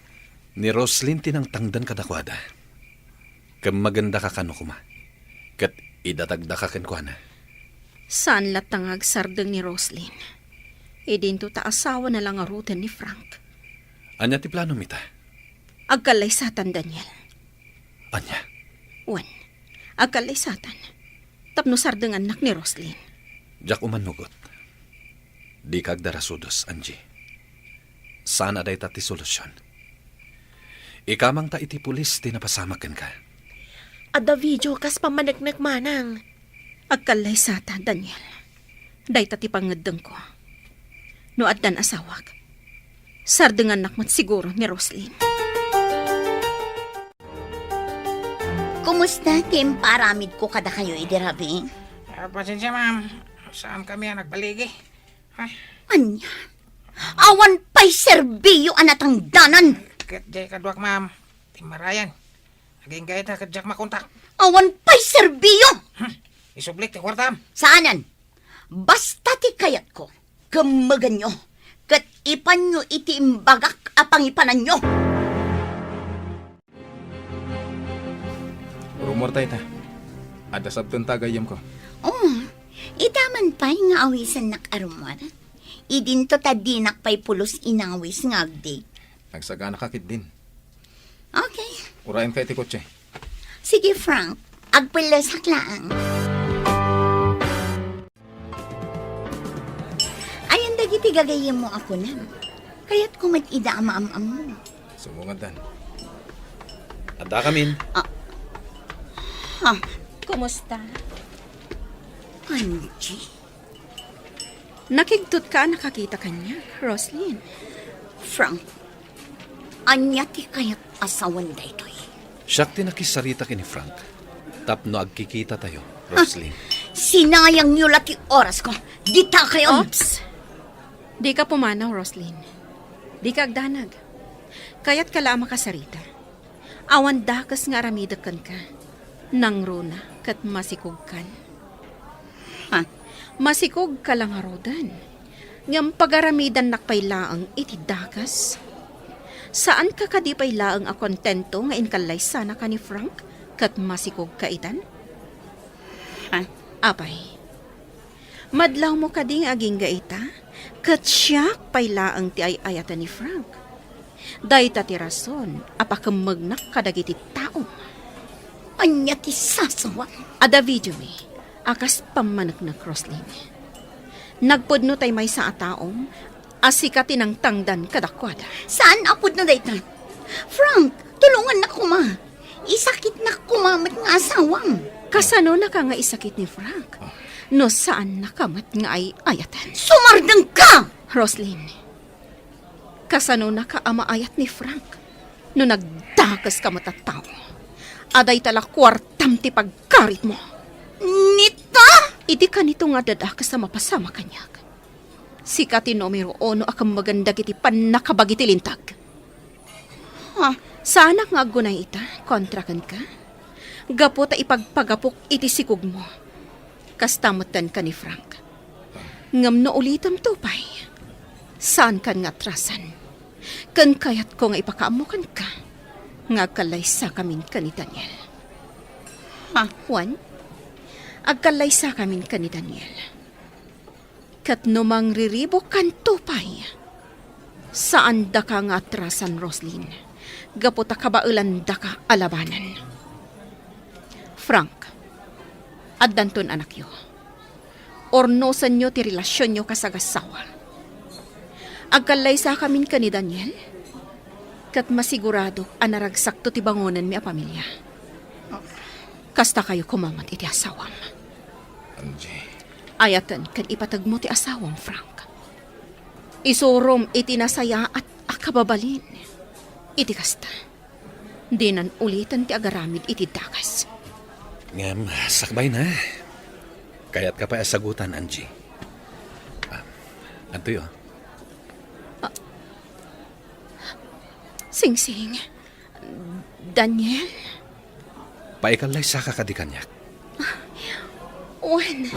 Ni Roslyn ti nangtangdan kadakuada. Kemmegendaka kano koma, ket idatagdaka kenkuana. Saan latta nga agsardeng ni Roslyn. Idinto ta asawana la ngaruden ni Frank. Ania ti planom ita? Agkallaysatan, Daniel. Ania? Wen, agkallaysatan tapno sardengannak ni Roslyn. Diak umannugot. Dika agdarasudos, Angie. Saan a dayta ti solusion. Ikamangta iti pulis ti napasamak kenka. Adda video kas pammaneknek manang. Agkallaysata, Daniel. Dayta ti pangngeddengko. No addan asawak, sardengannak met siguro ni Roslyn. Kumusta ti impaaramidko kadakayo idi rabii? Ah, pasensia, ma'am. Saan kami a nagbaligi? Ay. Ania? Awan pay serbio a natangdanan. Ket diay kaduak, ma'am. Timmarayan. Agingga ita ket diak makontak. Awan pay serbio! Hmm. Isublik ti kuartam. Saanen. Basta ti kayatko, kemmegenyo, ket ipanyo iti imbagak a pangipananyo. Rummuarta ita. Adda sabtenta a gayyemko. Oh, ita man pay nga awisennak a rummuar. Idinto ta dinak pay pulos inawis nga agdate. Nagsagana ka ketdin. Okay. Uraenka iti kotse. Sige, Frank. Agpellesak laeng. Ayan dagiti gagayyemmo a kunam. Kayatko met ida a maam-ammo. Sumungad dan. Adda kamin. Ah. Ha? Kumusta? Angie? Nakigtot ka a nakakita kaniak, Roslyn. Frank, ania ti kayat a sawen daytoy? Siak ti nakisarita ken ni Frank tapno agkikitatayo, Roslyn. Sinayangyo la ti orasko. Dita kayon. Oops! Dika pumanaw, Roslyn. Dika agdanag. Kayatka la a makasarita. Awan dakes nga aramidek kenka. Nangruna ket masikogkan. Ha? Masikogka la ngaruden. Ngem pagaramidannak pay laeng iti dakes. Saanka kadi pay laeng a kontento nga inkallaysanaka ni Frank ket masikogka itan? Ha? Apay, madlawmo kadi nga agingga ita, ket siak pay laeng ti ay-ayaten ni Frank. Dayta ti rason a pakemmegnak kadagiti tao. Ania ti sasawam? Adda videomi a kas pammaneknek, Roslyn. Nagpudno tay maysa a taom a sika ti nangtangdan kadakuada. Saan a pudno dayta? Frank, tulongannak koma. Isakitnak koma met nga asawam. Kasanonaka nga isakit ni Frank no saannaka met nga ay-ayaten? Sumardengka! Roslyn, kasanonaka a maayat ni Frank no nagdakeska met a tao a dayta la kuartam ti pagkaritmo? Nita! Idi kanito nga adda dakes a mapasamak kaniak, sika ti numero uno a kemmegen dagiti pannakabagi ti linteg. Ha? Saanak nga aggunay ita kontra kenka? Gapu ta ipagpagapok iti sikogmo. Kasta metten ken ni Frank. Ngem no ulitemto pay, saankan nga atrasan. Ken kayatko nga ipakaammo kenka nga agkallaysakamin ken ni Daniel. Ha? Wen, agkallaysakamin ken ni Daniel. Ket no mangriribukkanto pay, saandaka nga atrasan, Roslyn, gapu ta kabaelandaka a labanen. Frank, addanton anakyo. Urnosenyo ti relasionyo kas agassawa. Agkallaysakamin ken ni Daniel, ket masiguradok a naragsakto ti bangonenmi a pamilia. Kasta kayo koma met iti asawam. Angie. Ayaten ken ipategmo ti asawam, Frank. Isurom iti nasayaat a kababalin. Iti kasta, dinan uliten ti agaramid iti dakes. Ngem, sakbayna. Kayatka pay a sagutan, Angie. Ah, adtoy, oh. Ah, Singsing. Daniel? Paikallaysaka kadi kaniak? Wen,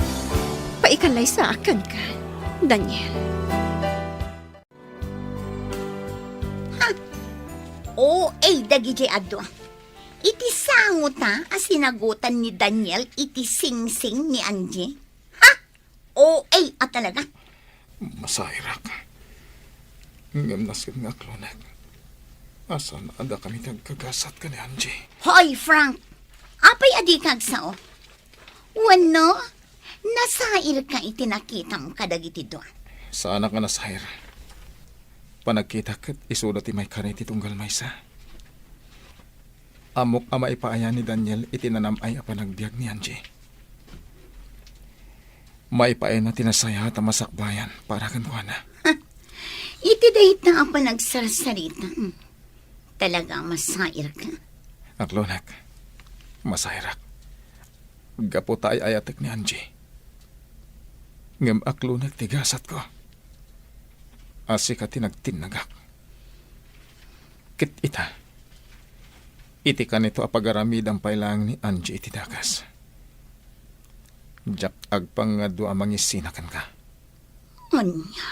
paikallaysaka kenka, Daniel. Ha? O A dagidiay adu. Iti sangota a sinagutan ni Daniel iti singsing ni Angie. Ha? O A a talaga. Masairak. Ngem nasken nga aklonek. Asan adda kami ti agkagasat ken ni Angie? Hoy, Frank! Apay a dika agsao? Wenno, nasairka iti nakitam kadagiti dua? Saanak nga nasair. Panagkitak ket isuda ti maikari ti tunggal maysa. Ammok a maipaayan ni Daniel iti nanam-ay a panagbiag ni Angie. Maipaayna ti nasayaat a masakbayan para kenkuana. Iti dayta a panagsarsarita, hmm, talaga a masairka. Aklonek, masairak. Gapu ta ay-ayatek ni Angie. Ngem aklonek ti gasatko. A sika ti nagtinnagak. Ket ita, iti kanito a pagaramidam pay laeng ni Angie iti dakes. Diak agpangngad a mangisina kenka. Ania?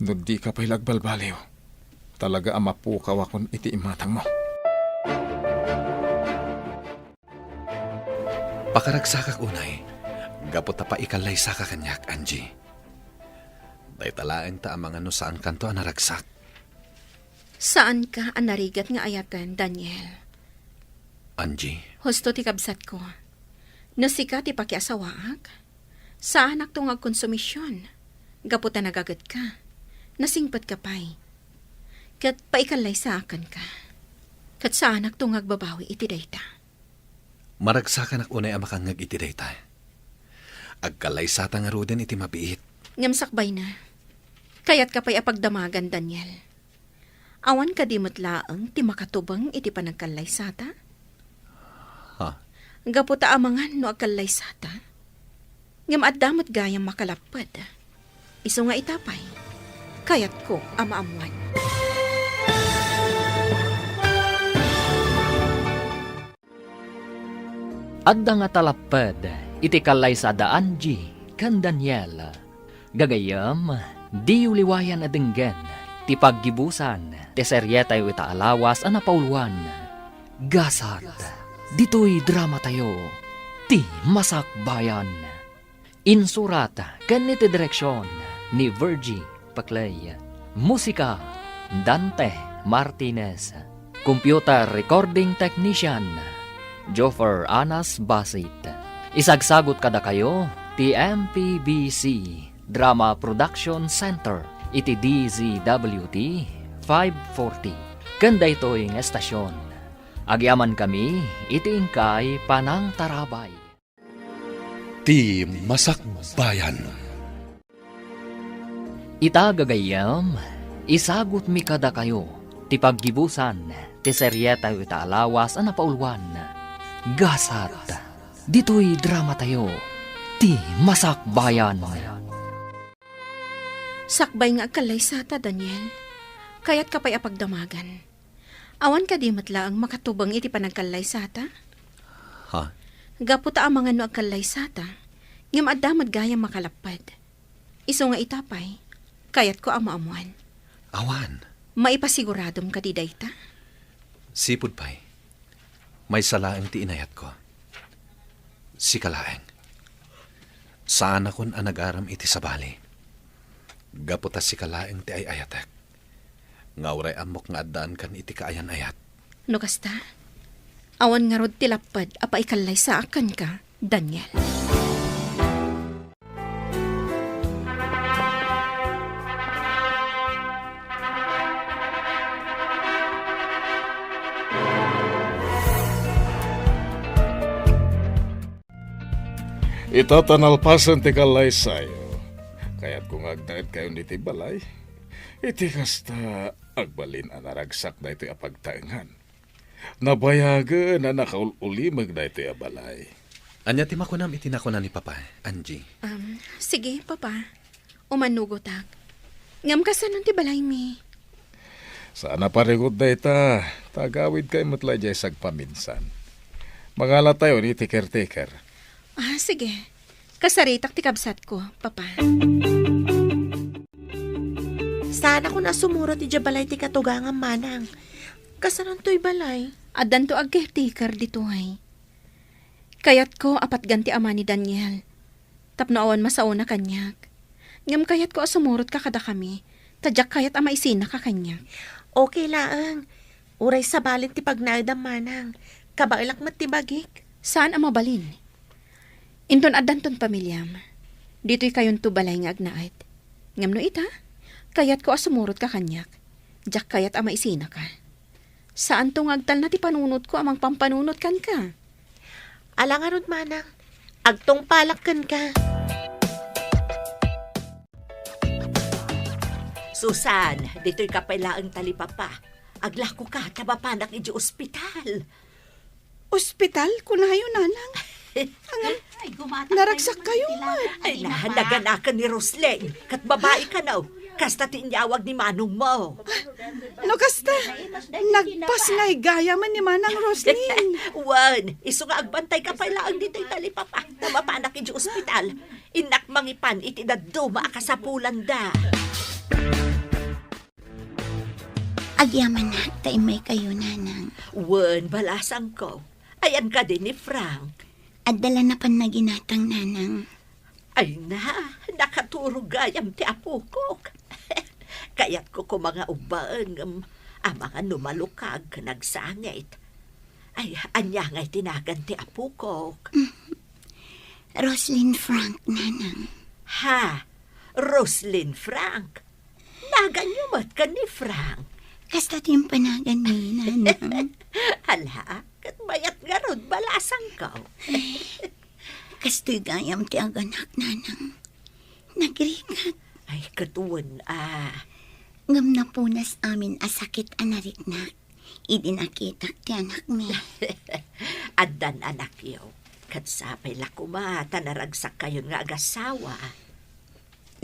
No dika pay la agbalbaliw, talaga a mapukawakon iti imatangmo. Pakaragsakak unay, gapu ta paikallaysaka kaniak, Angie. Dayta laeng ta amangan no saankanto a naragsak. Saanka a narigat nga ayaten, Daniel. Angie? Husto ti kabsatko. No sika ti pakiasawaak, saanakto nga agkonsumision. Gapu ta nagagetka, nasingpetka pay. Ket paikallaysaakanka. Ket saanakto nga agbabawi iti dayta. Maragsakanak unay a makangngeg iti dayta. Agkallaysata ngaruden iti mabiit. Ngem sakbayna, kayatka pay a pagdamagan, Daniel. Awan kadi met laeng ti makatubeng iti panagkallaysata? Ha? Gapu ta amangan no agkallaysata, ngem adda met gayam makalapped. Isu nga ita pay, kayatko a maammuan. Adda nga talapped iti kallaysada Angie ken Daniel. Gagayyem, diyo liwayan a denggen ti paggibusan ti serietayo ita a lawas a napauluan, Gasat. Ditoy dramatayo, Ti Masakbayan. Insurat ken iti direksion ni Virgie Paclay. Musika, Dante Martinez. Computer recording technician, Joffer Anas Basit. Isagsagut kadakayo ti M P B C Drama Production Center iti D Z W T five forty. Ken daytoy nga estasyon, agyamankami iti inkay panangtarabay. Ti Masakbayan. Ita gagayyem, isagutmi kadakayo ti paggibusan ti serietayo ita a lawas a napauluan, Gasat. Ditoy dramatayo, Ti Masakbayan. Sakbay nga agkallaysata, Daniel. Kayatka pay a pagdamagan. Awan kadi met laeng makatubeng iti panagkallaysata? Ha? Gapu ta amangan no agkallaysata, ngem adda met gayam makalapped. Isu nga ita pay, kayatko a maammuan. Awan. Maipasiguradoem kadi dayta? Sipud pay, maysa laeng ti inayatko. Sika laeng. Saanakon a nagaram iti sabali. Gapu ta sika laeng ti ay-ayatek. Nga uray ammok nga addaankan iti kaayan-ayat. No kasta, awan ngarud ti lapped a paikallaysaak kenka, Daniel. Ita ta nalpasen ti kallaysayo, kayatko nga agnaedkayon iti balay. Iti kasta, agbalin a naragsak daytoy a pagtaengan. Nabayagen a nakaul-ulimeg daytoy a balay. Ania ti makunam iti nakuna ni Papa, Angie? Um, sige, Papa. Umanugotak. Ngem kasano ti balaymi? Saan a parigot dayta, ta agawidkay met la idiay sagpaminsan. Mangalatayon iti caretaker. Ah, sige. Kasaritak ti kabsatko, Papa. Saanakon a sumurot idiay balay ti katugangam, Manang. Kasanontoy balay? Addanto ag-caretaker ditoy. Kayatko a patgan ti ama ni Daniel. Tapno awan masaona kaniak. Ngem kayatko a sumurotka kadakami, ta diak kayat a maisinaka kaniak. Okay laeng. Uray sabalen ti pagnaedam, Manang. Kabaelak met ti bagik. Saan a mabalin. Inton addanton pamiliam, ditoy kayonto balay nga agnaed. Ngem no ita, kayatko a sumurotka kaniak. Diak kayat a maisinaka. Saanto nga agtalna ti panunotko a mangpampanunot kenka. Ala ngarud, manang. Agtungpalak kenka. Susan, ditoy ka pay laeng talipapa. Aglakoka ta mapanak idiay ospital. Ospital, kunayo, nanang. Ngem, naragsak kayo met. Ay, na, naganakan ni Roslyn. Ket babai kano. Kasta ti inyawag ni manongmo. No kasta, nagpasngay gayamen ni Manang Roslyn. Wen, isu nga agbantayka pay laeng ditoy talipapa. Ta mapanak idiay ospital. Innak mangipan iti dadduma a kasapulanda. Agyamanak ta immaykayo, nanang. Wen, balasangko. Ayan kadi ni Frank? Adda la napan naginatang, nanang. Ay na, nakaturog gayam ti apokok. Kayatko koma nga ubbaen, ngem amangan no malukag ken agsangit. Ay, ania ngay ti nagan ti apokok? Roslyn Frank, nanang. Ha? Roslyn Frank? Naganyo met ken ni Frank? Kasta ti impanaganmi, nanang. Ala, ket mayat ngarud, balasangko. Kastoy gayam ti aganak, nanang. Nagrigat. Ay, ket wen a. Ngem napunas amin a sakit a nariknak idi nakitak ti anakmi. Addan anakyo. Ket sapay la koma ta naragsak kayon nga agasawa.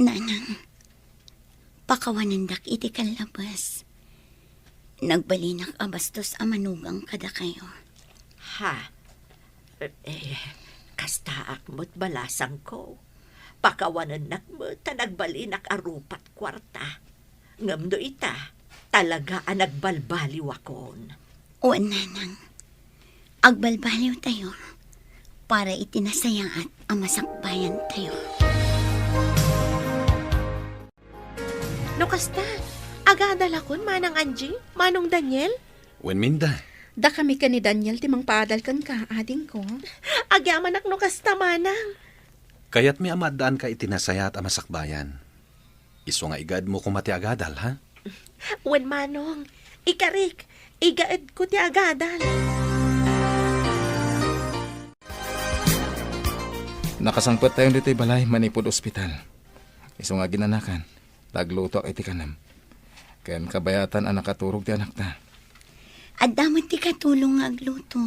Nanang, pakawanendak iti kallabes. Nagbalinak a bastos a manugang kadakayo. Ha? Eh, kastaak met, balasangko. Pakawanennak met ta nagbalinak a rupat kuarta. Ngem no ita, talaga a nagbalbaliwakon. Wen, nanang. Agbalbaliwtayo para iti nasayaat a masakbayantayo. No kasta, agadalakon, Manang Angie, Manong Daniel? Wen, Minda. Dakami ken ni Daniel ti mangpaadal kenka, adingko. Agyamanak no kasta, Manang. Kayatmi a maaddaanka iti nasayaat a masakbayan. Isu nga igaedmo koma ti agadal, ha? Wen, Manong. Ikarik, igaedko ti agadal. Nakasangpettayon ditoy balay manipud ospital. Isu nga aginanakan, ta aglutoak iti kanem. Ken kabayatan a nakaturog ti anakta. Adda met ti katulong nga agluto.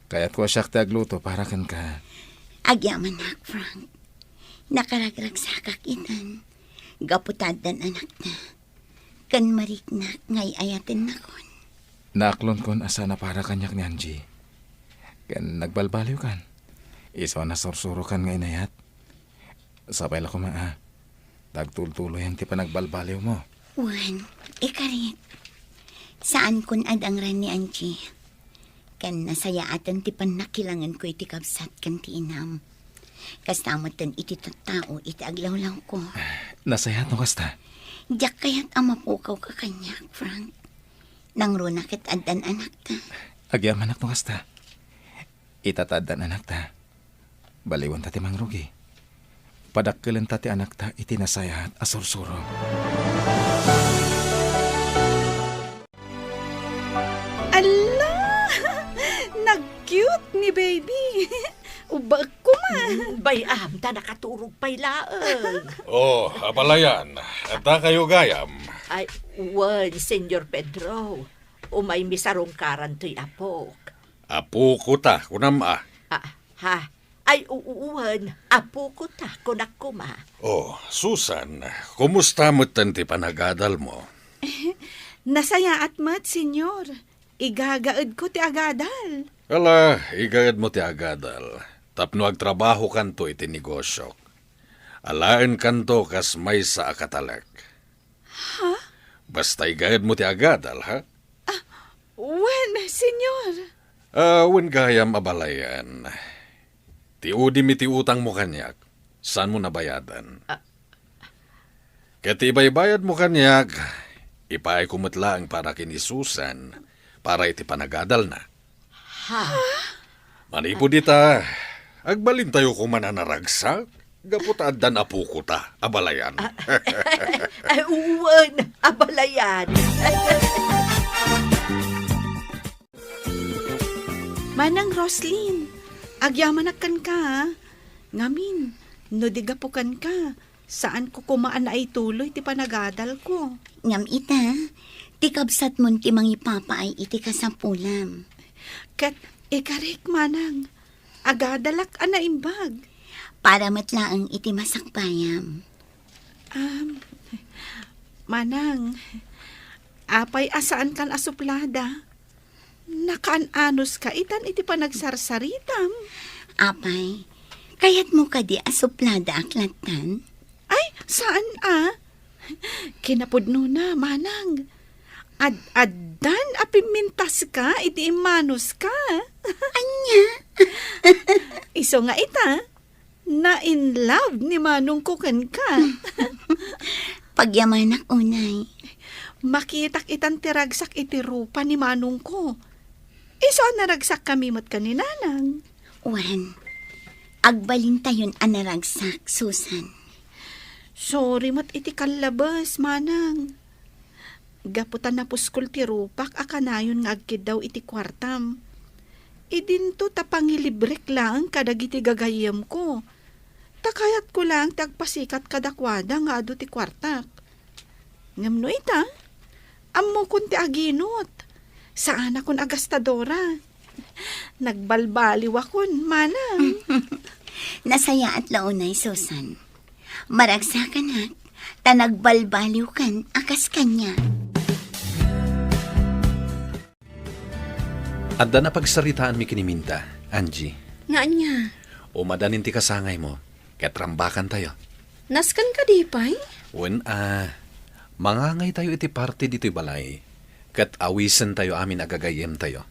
Kayatko a siak ti agluto para kenka. Agyamanak, Frank. Nakaragragsakak itan. Gapu ta addan anakta. Ken mariknak nga ay-ayatennakon. Naaklonkon a saan a para kaniak ni Angie. Ken nagbalbaliwkan. Isu a nasursurokan nga inayat. Sapay la koma a, ta agtultuloyan ti panagbalbaliwmo. Wen, ikarik. Saankon a dangran ni Angie. Ken nasayaaten ti pannakilangenko iti kabsat ken ti inam. Kasta metten iti tattao iti aglawlawko. Nasayaat no kasta. Diak kayat a mapukawka kaniak, Frank. Nangruna ket addan anakta. Agyamanak no kasta. Ita ta addan anakta. Baliwenta ti mangrugi. Padakkelenta ti anakta iti nasayaat a sursuro. Alla! Nag-cute ni baby. Ubaek koma. Bay-am, ta nakaturog pay laeng. Oh, abalayan. Adda kayo gayam? Ay, wen, Senyor Pedro. Umaymi sarungkaran toy apok. Apoko ta, kunam a. Ah, ha? Ay, u-, uwan, apoko ta, kunak koma. Oh, Susan, kumusta metten ti panagadalmo? Nasayaat met, Senyor. Igagaedko ti agadal. Ala, igaedmo ti agadal. Tapno agtrabahokanto iti negosiok. Alaenkanto kas maysa a katalek. Ha? Basta igaedmo ti agadal, ha? Ah, wen, Senyor. Ah, wen gayam abalayan. Ti udimi ti utangmo kaniak, saanmo nabayadan. Ah. Ket ti ibaybayadmo kaniak, ipaayko met laeng para ken ni Susan, para iti panagadalna. Ha? Manipud ita, agbalintayo koma a naragsak, gapu ta addan apokota, abalayan. Ah, ay, uwan, abalayan. Manang Roslyn, agyamanak kenka, a. Ngamin, no di gapu kenka, saanko koma a naituloy ti panagadalko. Ngem ita, ti kabsatmon ti mangipapaay iti kasapulam. Ket ikarik, manang, agadalak a naimbag. Para met laeng iti masakbayam. Am, manang, apay a saankan a suplada? Nakaan-anuska itan iti panagsarsaritam. Apay, kayatmo kadi a supladaak lattan? Ay, saan a? Kinapudnona, manang. Ad-addan a pimmintaska iti immanuska. Ania? Isu nga ita, na-in love ni manongko kenka. Pagyamanak unay. Makitak itan ti ragsak iti rupa ni manongko. Isu a naragsakkami met ken ni nanang. Wen, agbalintayon a naragsak, Susan. Sorry met iti kallabes, manang. Gapu ta napuskol ti rupak a kanayon nga agkiddaw iti kuartam. Idinto ta pangilibrek laeng kadagiti gagayyemko. Ta kayatko laeng ti agpasikat kadakuada nga adu ti kuartak. Ngem no ita, ammokon ti aginot. Saanakon a gastadora. Nagbalbaliwakon, manang. Nasayaat la unay, Susan. Maragsakanak, ta nagbalbaliwkan a kas kaniak. Adda napagsaritaanmi ken ni Minda, Angie. Nga ania? Umadanin ti kasangaymo, ket rambakantayo. Nasken kadi pay? Wen a, mangangaytayo iti party ditoy balay, ket awisentayo amin a gagayyemtayo.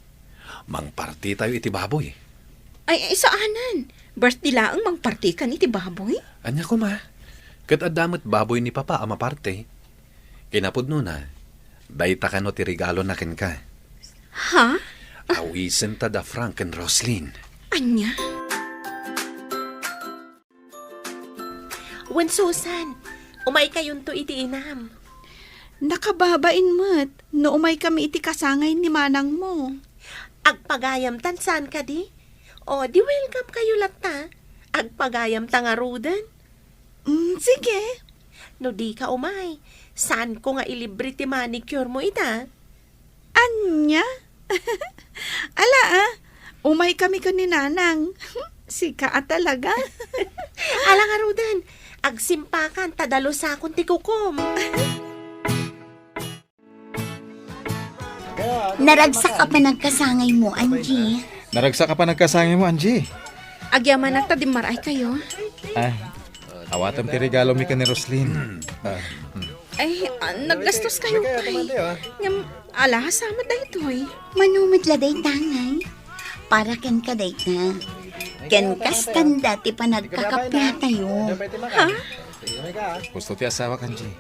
Mangpartitayo iti baboy. Ay, ay, saanen. Birthday laeng mangpartikan iti baboy? Ania koma? Ket adda met baboy ni Papa a maparti. Kinapudnona, dayta kano ti regalona kenka. Ha? Awisenta da Frank ken Roslyn. Ania? Wen Susan, umaykayonto iti inam. Nakababain met no umaykami iti kasangay ni manangmo. Agpagayamtan saan kadi? O, di welcome kayo latta. Agpagayamta ngaruden. Mm, sige. No di ka umay, saanko nga ilibre ti manicure mo ita? Ania? Ala, a, umaykami ken ni Nanang. Sika a talaga. Ala ngaruden, agsimpakan ta dalusakon ti kukom. Naragsak a panagkasangaymo, Angie. Naragsak a panagkasangaymo, Angie. Agyamanak ta dimmaray kayo. Ah, awatem ti regalomi ken ni Roslyn. Ah, hmm. Ay, ah, naggastos kayo pay. Ngem, ala, sa met daytoy. Mano met la dayta ngay? Para kenka dayta. Ken kasta ti panagkakapiatayo. Ha? Gusto ti asawak, Angie.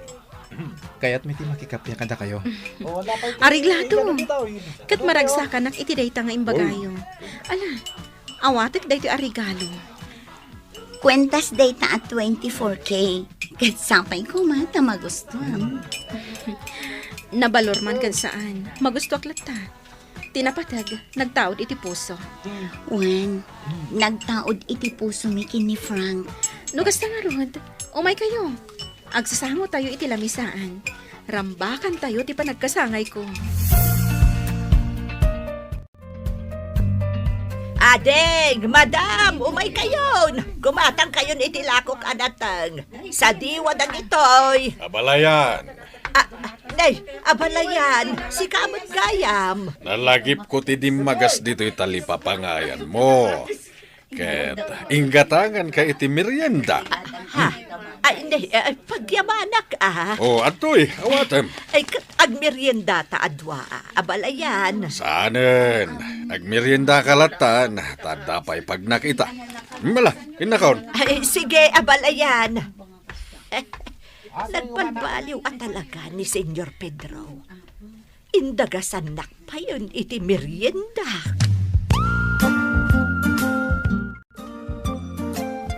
Kayatmi ti makikappia kadakayo. Areglato. Ket maragsakanak iti dayta nga imbagayo. Ala, awatek daytoy a regalo. Kuentas dayta a twenty-four K. Ket sapay koma ta magustuam. Nabalor man ken saan. Magustuak latta. Ti napateg, nagtaud iti puso. Wen, nagtaud iti pusomi ken ni Frank. No kasta ngarud, umay kayo. Agsasango tayo iti lamisaan. Rambakan tayo ti panagkasangay ko. Ading, madam, umay kayon. Gumatang kayon iti lakok a nateng. Sadiwa dagitoy. Abalayan. Ah, nay, abalayan, sika met gayam. Nalagipko ti dimmagas ditoy talipapangayanmo. Ket inggatanganka iti merienda. Ha? Ay, nay, eh, pagyamanak, ah. O, adtoy, awatem. Ay, ket agmeriendata a dua, ah, abalayan. Saanen, agmeriendaka lattan, ta adda pay pagnak ita. Mala, innakon. Ay, sige, abalayan. Nagbalbaliw a talaga ni Señor Pedro. Indagasannak payen iti merienda.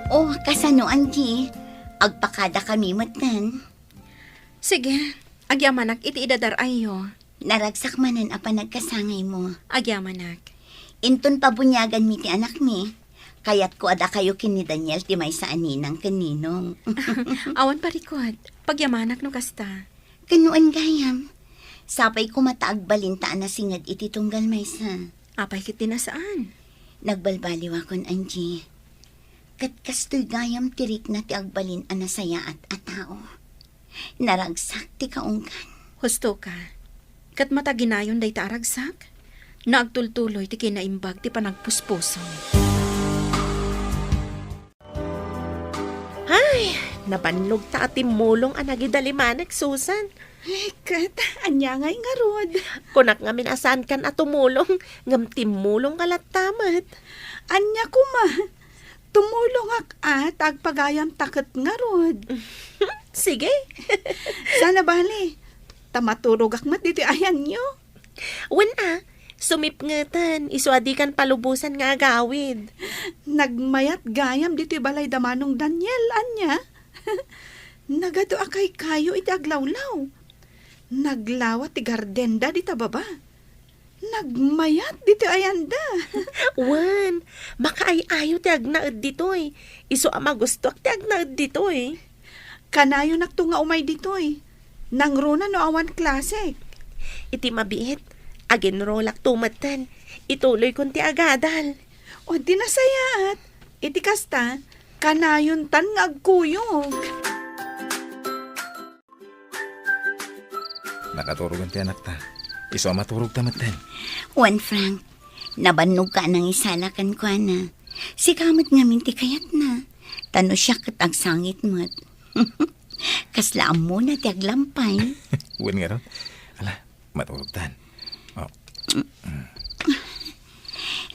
Oh, kasano, Angie? Agpakada kami metten. Sige, agyamanak iti idadar-ayyo. Naragsak manen a panagkasangaymo. Agyamanak. Inton pabuniaganmi ti anakmi, kayatko a dakayo ken ni Daniel ti maysa a ninang ken ninong. Awan parikut. Pagyamanak no kasta. Ken no gayam, sapay koma ta agbalinta a nasinged iti tunggal maysa. Apay ket ti nasaan? Nagbalbaliwakon, Angie. Ket kastoy gayam ti rikna ti agbalin a nasayaat a tao. Naragsak ti kaunggan. Husto ka. Ket mataginayon dayta a ragsak, naagtultuloy ti kinaimbag ti panagpuspuso. Ay, nabannogta a timmulong a nagidalimanek, Susan. Ay, ket, ania ngay ngarud? Kunak ngamin a saankan a tumulong, ngem timmulong ka latta met. Ania koma? Tumulongak a ta agpagayamta ket ngarud. Sige. Saan a bale, ta maturogak met ditoy ayanyo. Wen a, sumipngeten, isu a dikan palubosan nga agawid. Nagmayat gayam ditoy balay da Manong Daniel, ania? Nagadu a kaykayo iti aglawlaw. Naglawa ti gardenda dita baba. Nagmayat ditoy ayanda. Wen, makaay-ayo ti agnaed ditoy. Isu a magustoak ti agnaed ditoy. Kanayonakto nga umay ditoy. Nangruna no awan klasek. Iti mabiit, agenrolakto metten. Ituloykon ti agadal. O di nasayaat. Iti kasta, kanayontan nga agkuyog. Nakaturogen ti anakta. Isu a maturogta metten. Wen, Frank, nabannogka a nangisala kenkuana. Sika met ngamin ti kayatna. Ta no siak ket agsangit met. Kasla ammona ti aglampay. Wen ngarud. Ala, maturogtan. Oh.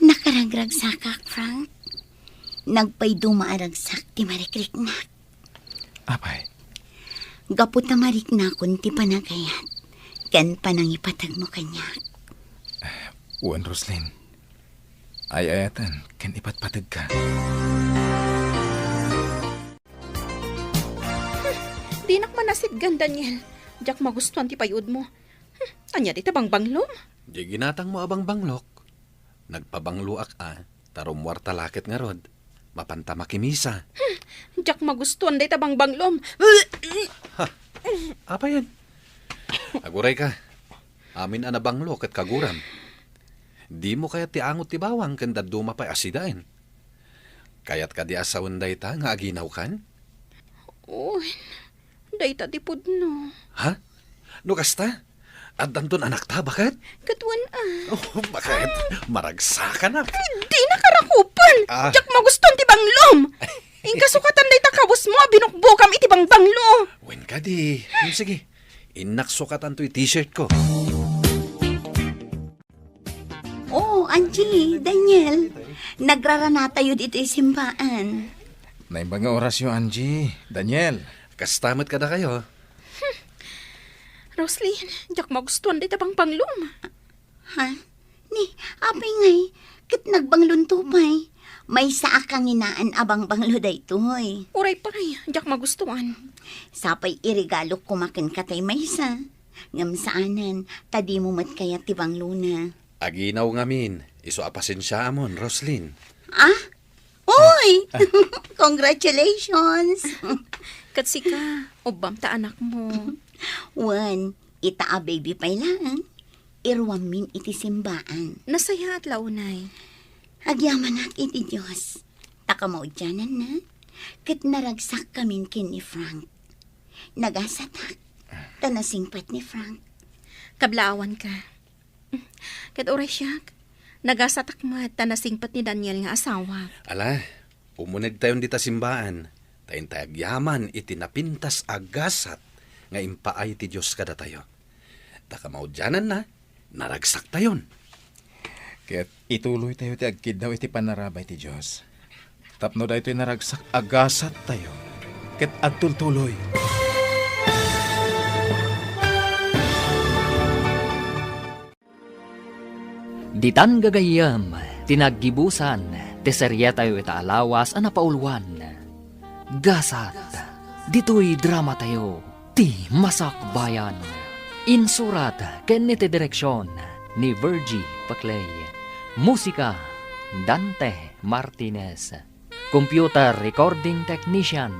Nakaragragsakak, Frank. Nagpayduma a ragsak ti marikriknak. Apay? Gapu ta mariknakon ti panagayat ken panangipategmo kaniak. Wen, Roslyn. Ay-ayaten ken ipatpategka. Dinak manasitgan, Daniel. Diak magustuan ti payudmo. Hmm, ania dita bangbanglom? Di ginatangmo a bangbanglok. Nagpabangloak a, ta rummuarta la ket ngarud. Mapanta makimisa. Hmm, diak magustuan dayta bangbanglom. Ha? Apayen? Aguray ka. Amin a nabanglo ket kaguram. Dimo kayat ti angot ti bawang ken dadduma pay a sidaen? Kayat kadi a sawen dayta nga aginawkan? Wen, dayta ti pudno. Ha? No kasta? Addanton anakta, baket? Ket wen a. Oh, baket? Maragsakanak. Dina karakupen. Ah. Diak magustuan ti banglom. Inka sukatan dayta kabusmo a binukbukam iti bangbanglo. Wen kadi. Hmm, sige. Innak sukatanto iti t-shirt ko. Oh, Angie, Daniel, nagraranatayo ditoy simbaan. Naimbag nga orasyo, Angie, Daniel. Kasta met kadakayo. Roslyn, diak magustuan dayta bangbanglom. Ha? Ni, apay ngay, ket nagbanglonto pay. Maysa a kanginaan a bangbanglo daytoy. Uray pay, diak magustuan. Sapay iregalok koma kenka tay maysa. Ngem saanen, ta dimo met kayat ti banglona. Aginaw ngamin, isu a pasensiaamon, Roslyn. Ah? Uy! Congratulations! Ket sika, ubbam ta anakmo. Wen, ita a baby pay laeng, iruammin iti simbaan. Nasayaat la unay. Agyamanak iti Dios, ta kamaudiananna, ket naragsakkamin ken ni Frank. Nagasatak, ta nasingpet ni Frank. Kablaawanka. Ket uray siak, nagasatak met ta nasingpet ni Daniel nga asawak. Ala, umunegtayon dita simbaan, ta intay agyaman iti napintas a gasat nga impaay ti Dios kadatayo. Ta kamaudiananna, naragsaktayon. Ket ituloytayo ti agkiddaw iti panarabay ti Dios. Tapno daytoy naragsak a gasattayo ket agtultuloy. Ditan gagayyem ti naggibusan ti serietayo ita a lawas a napauluan. Gasat, ditoy dramatayo, ti Masakbayan. Insurat ken iti direksion ni Virgie Paclay. Musika, Dante Martinez. Computer recording technician,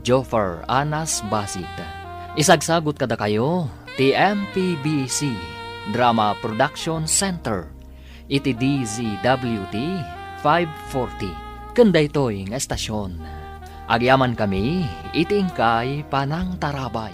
Joffer Anas Basit. Isagsagut kadakayo ti M P B C Drama Production Center iti D Z W T five forty ken daytoy nga estasion. Agyamankami iti inkay panangtarabay.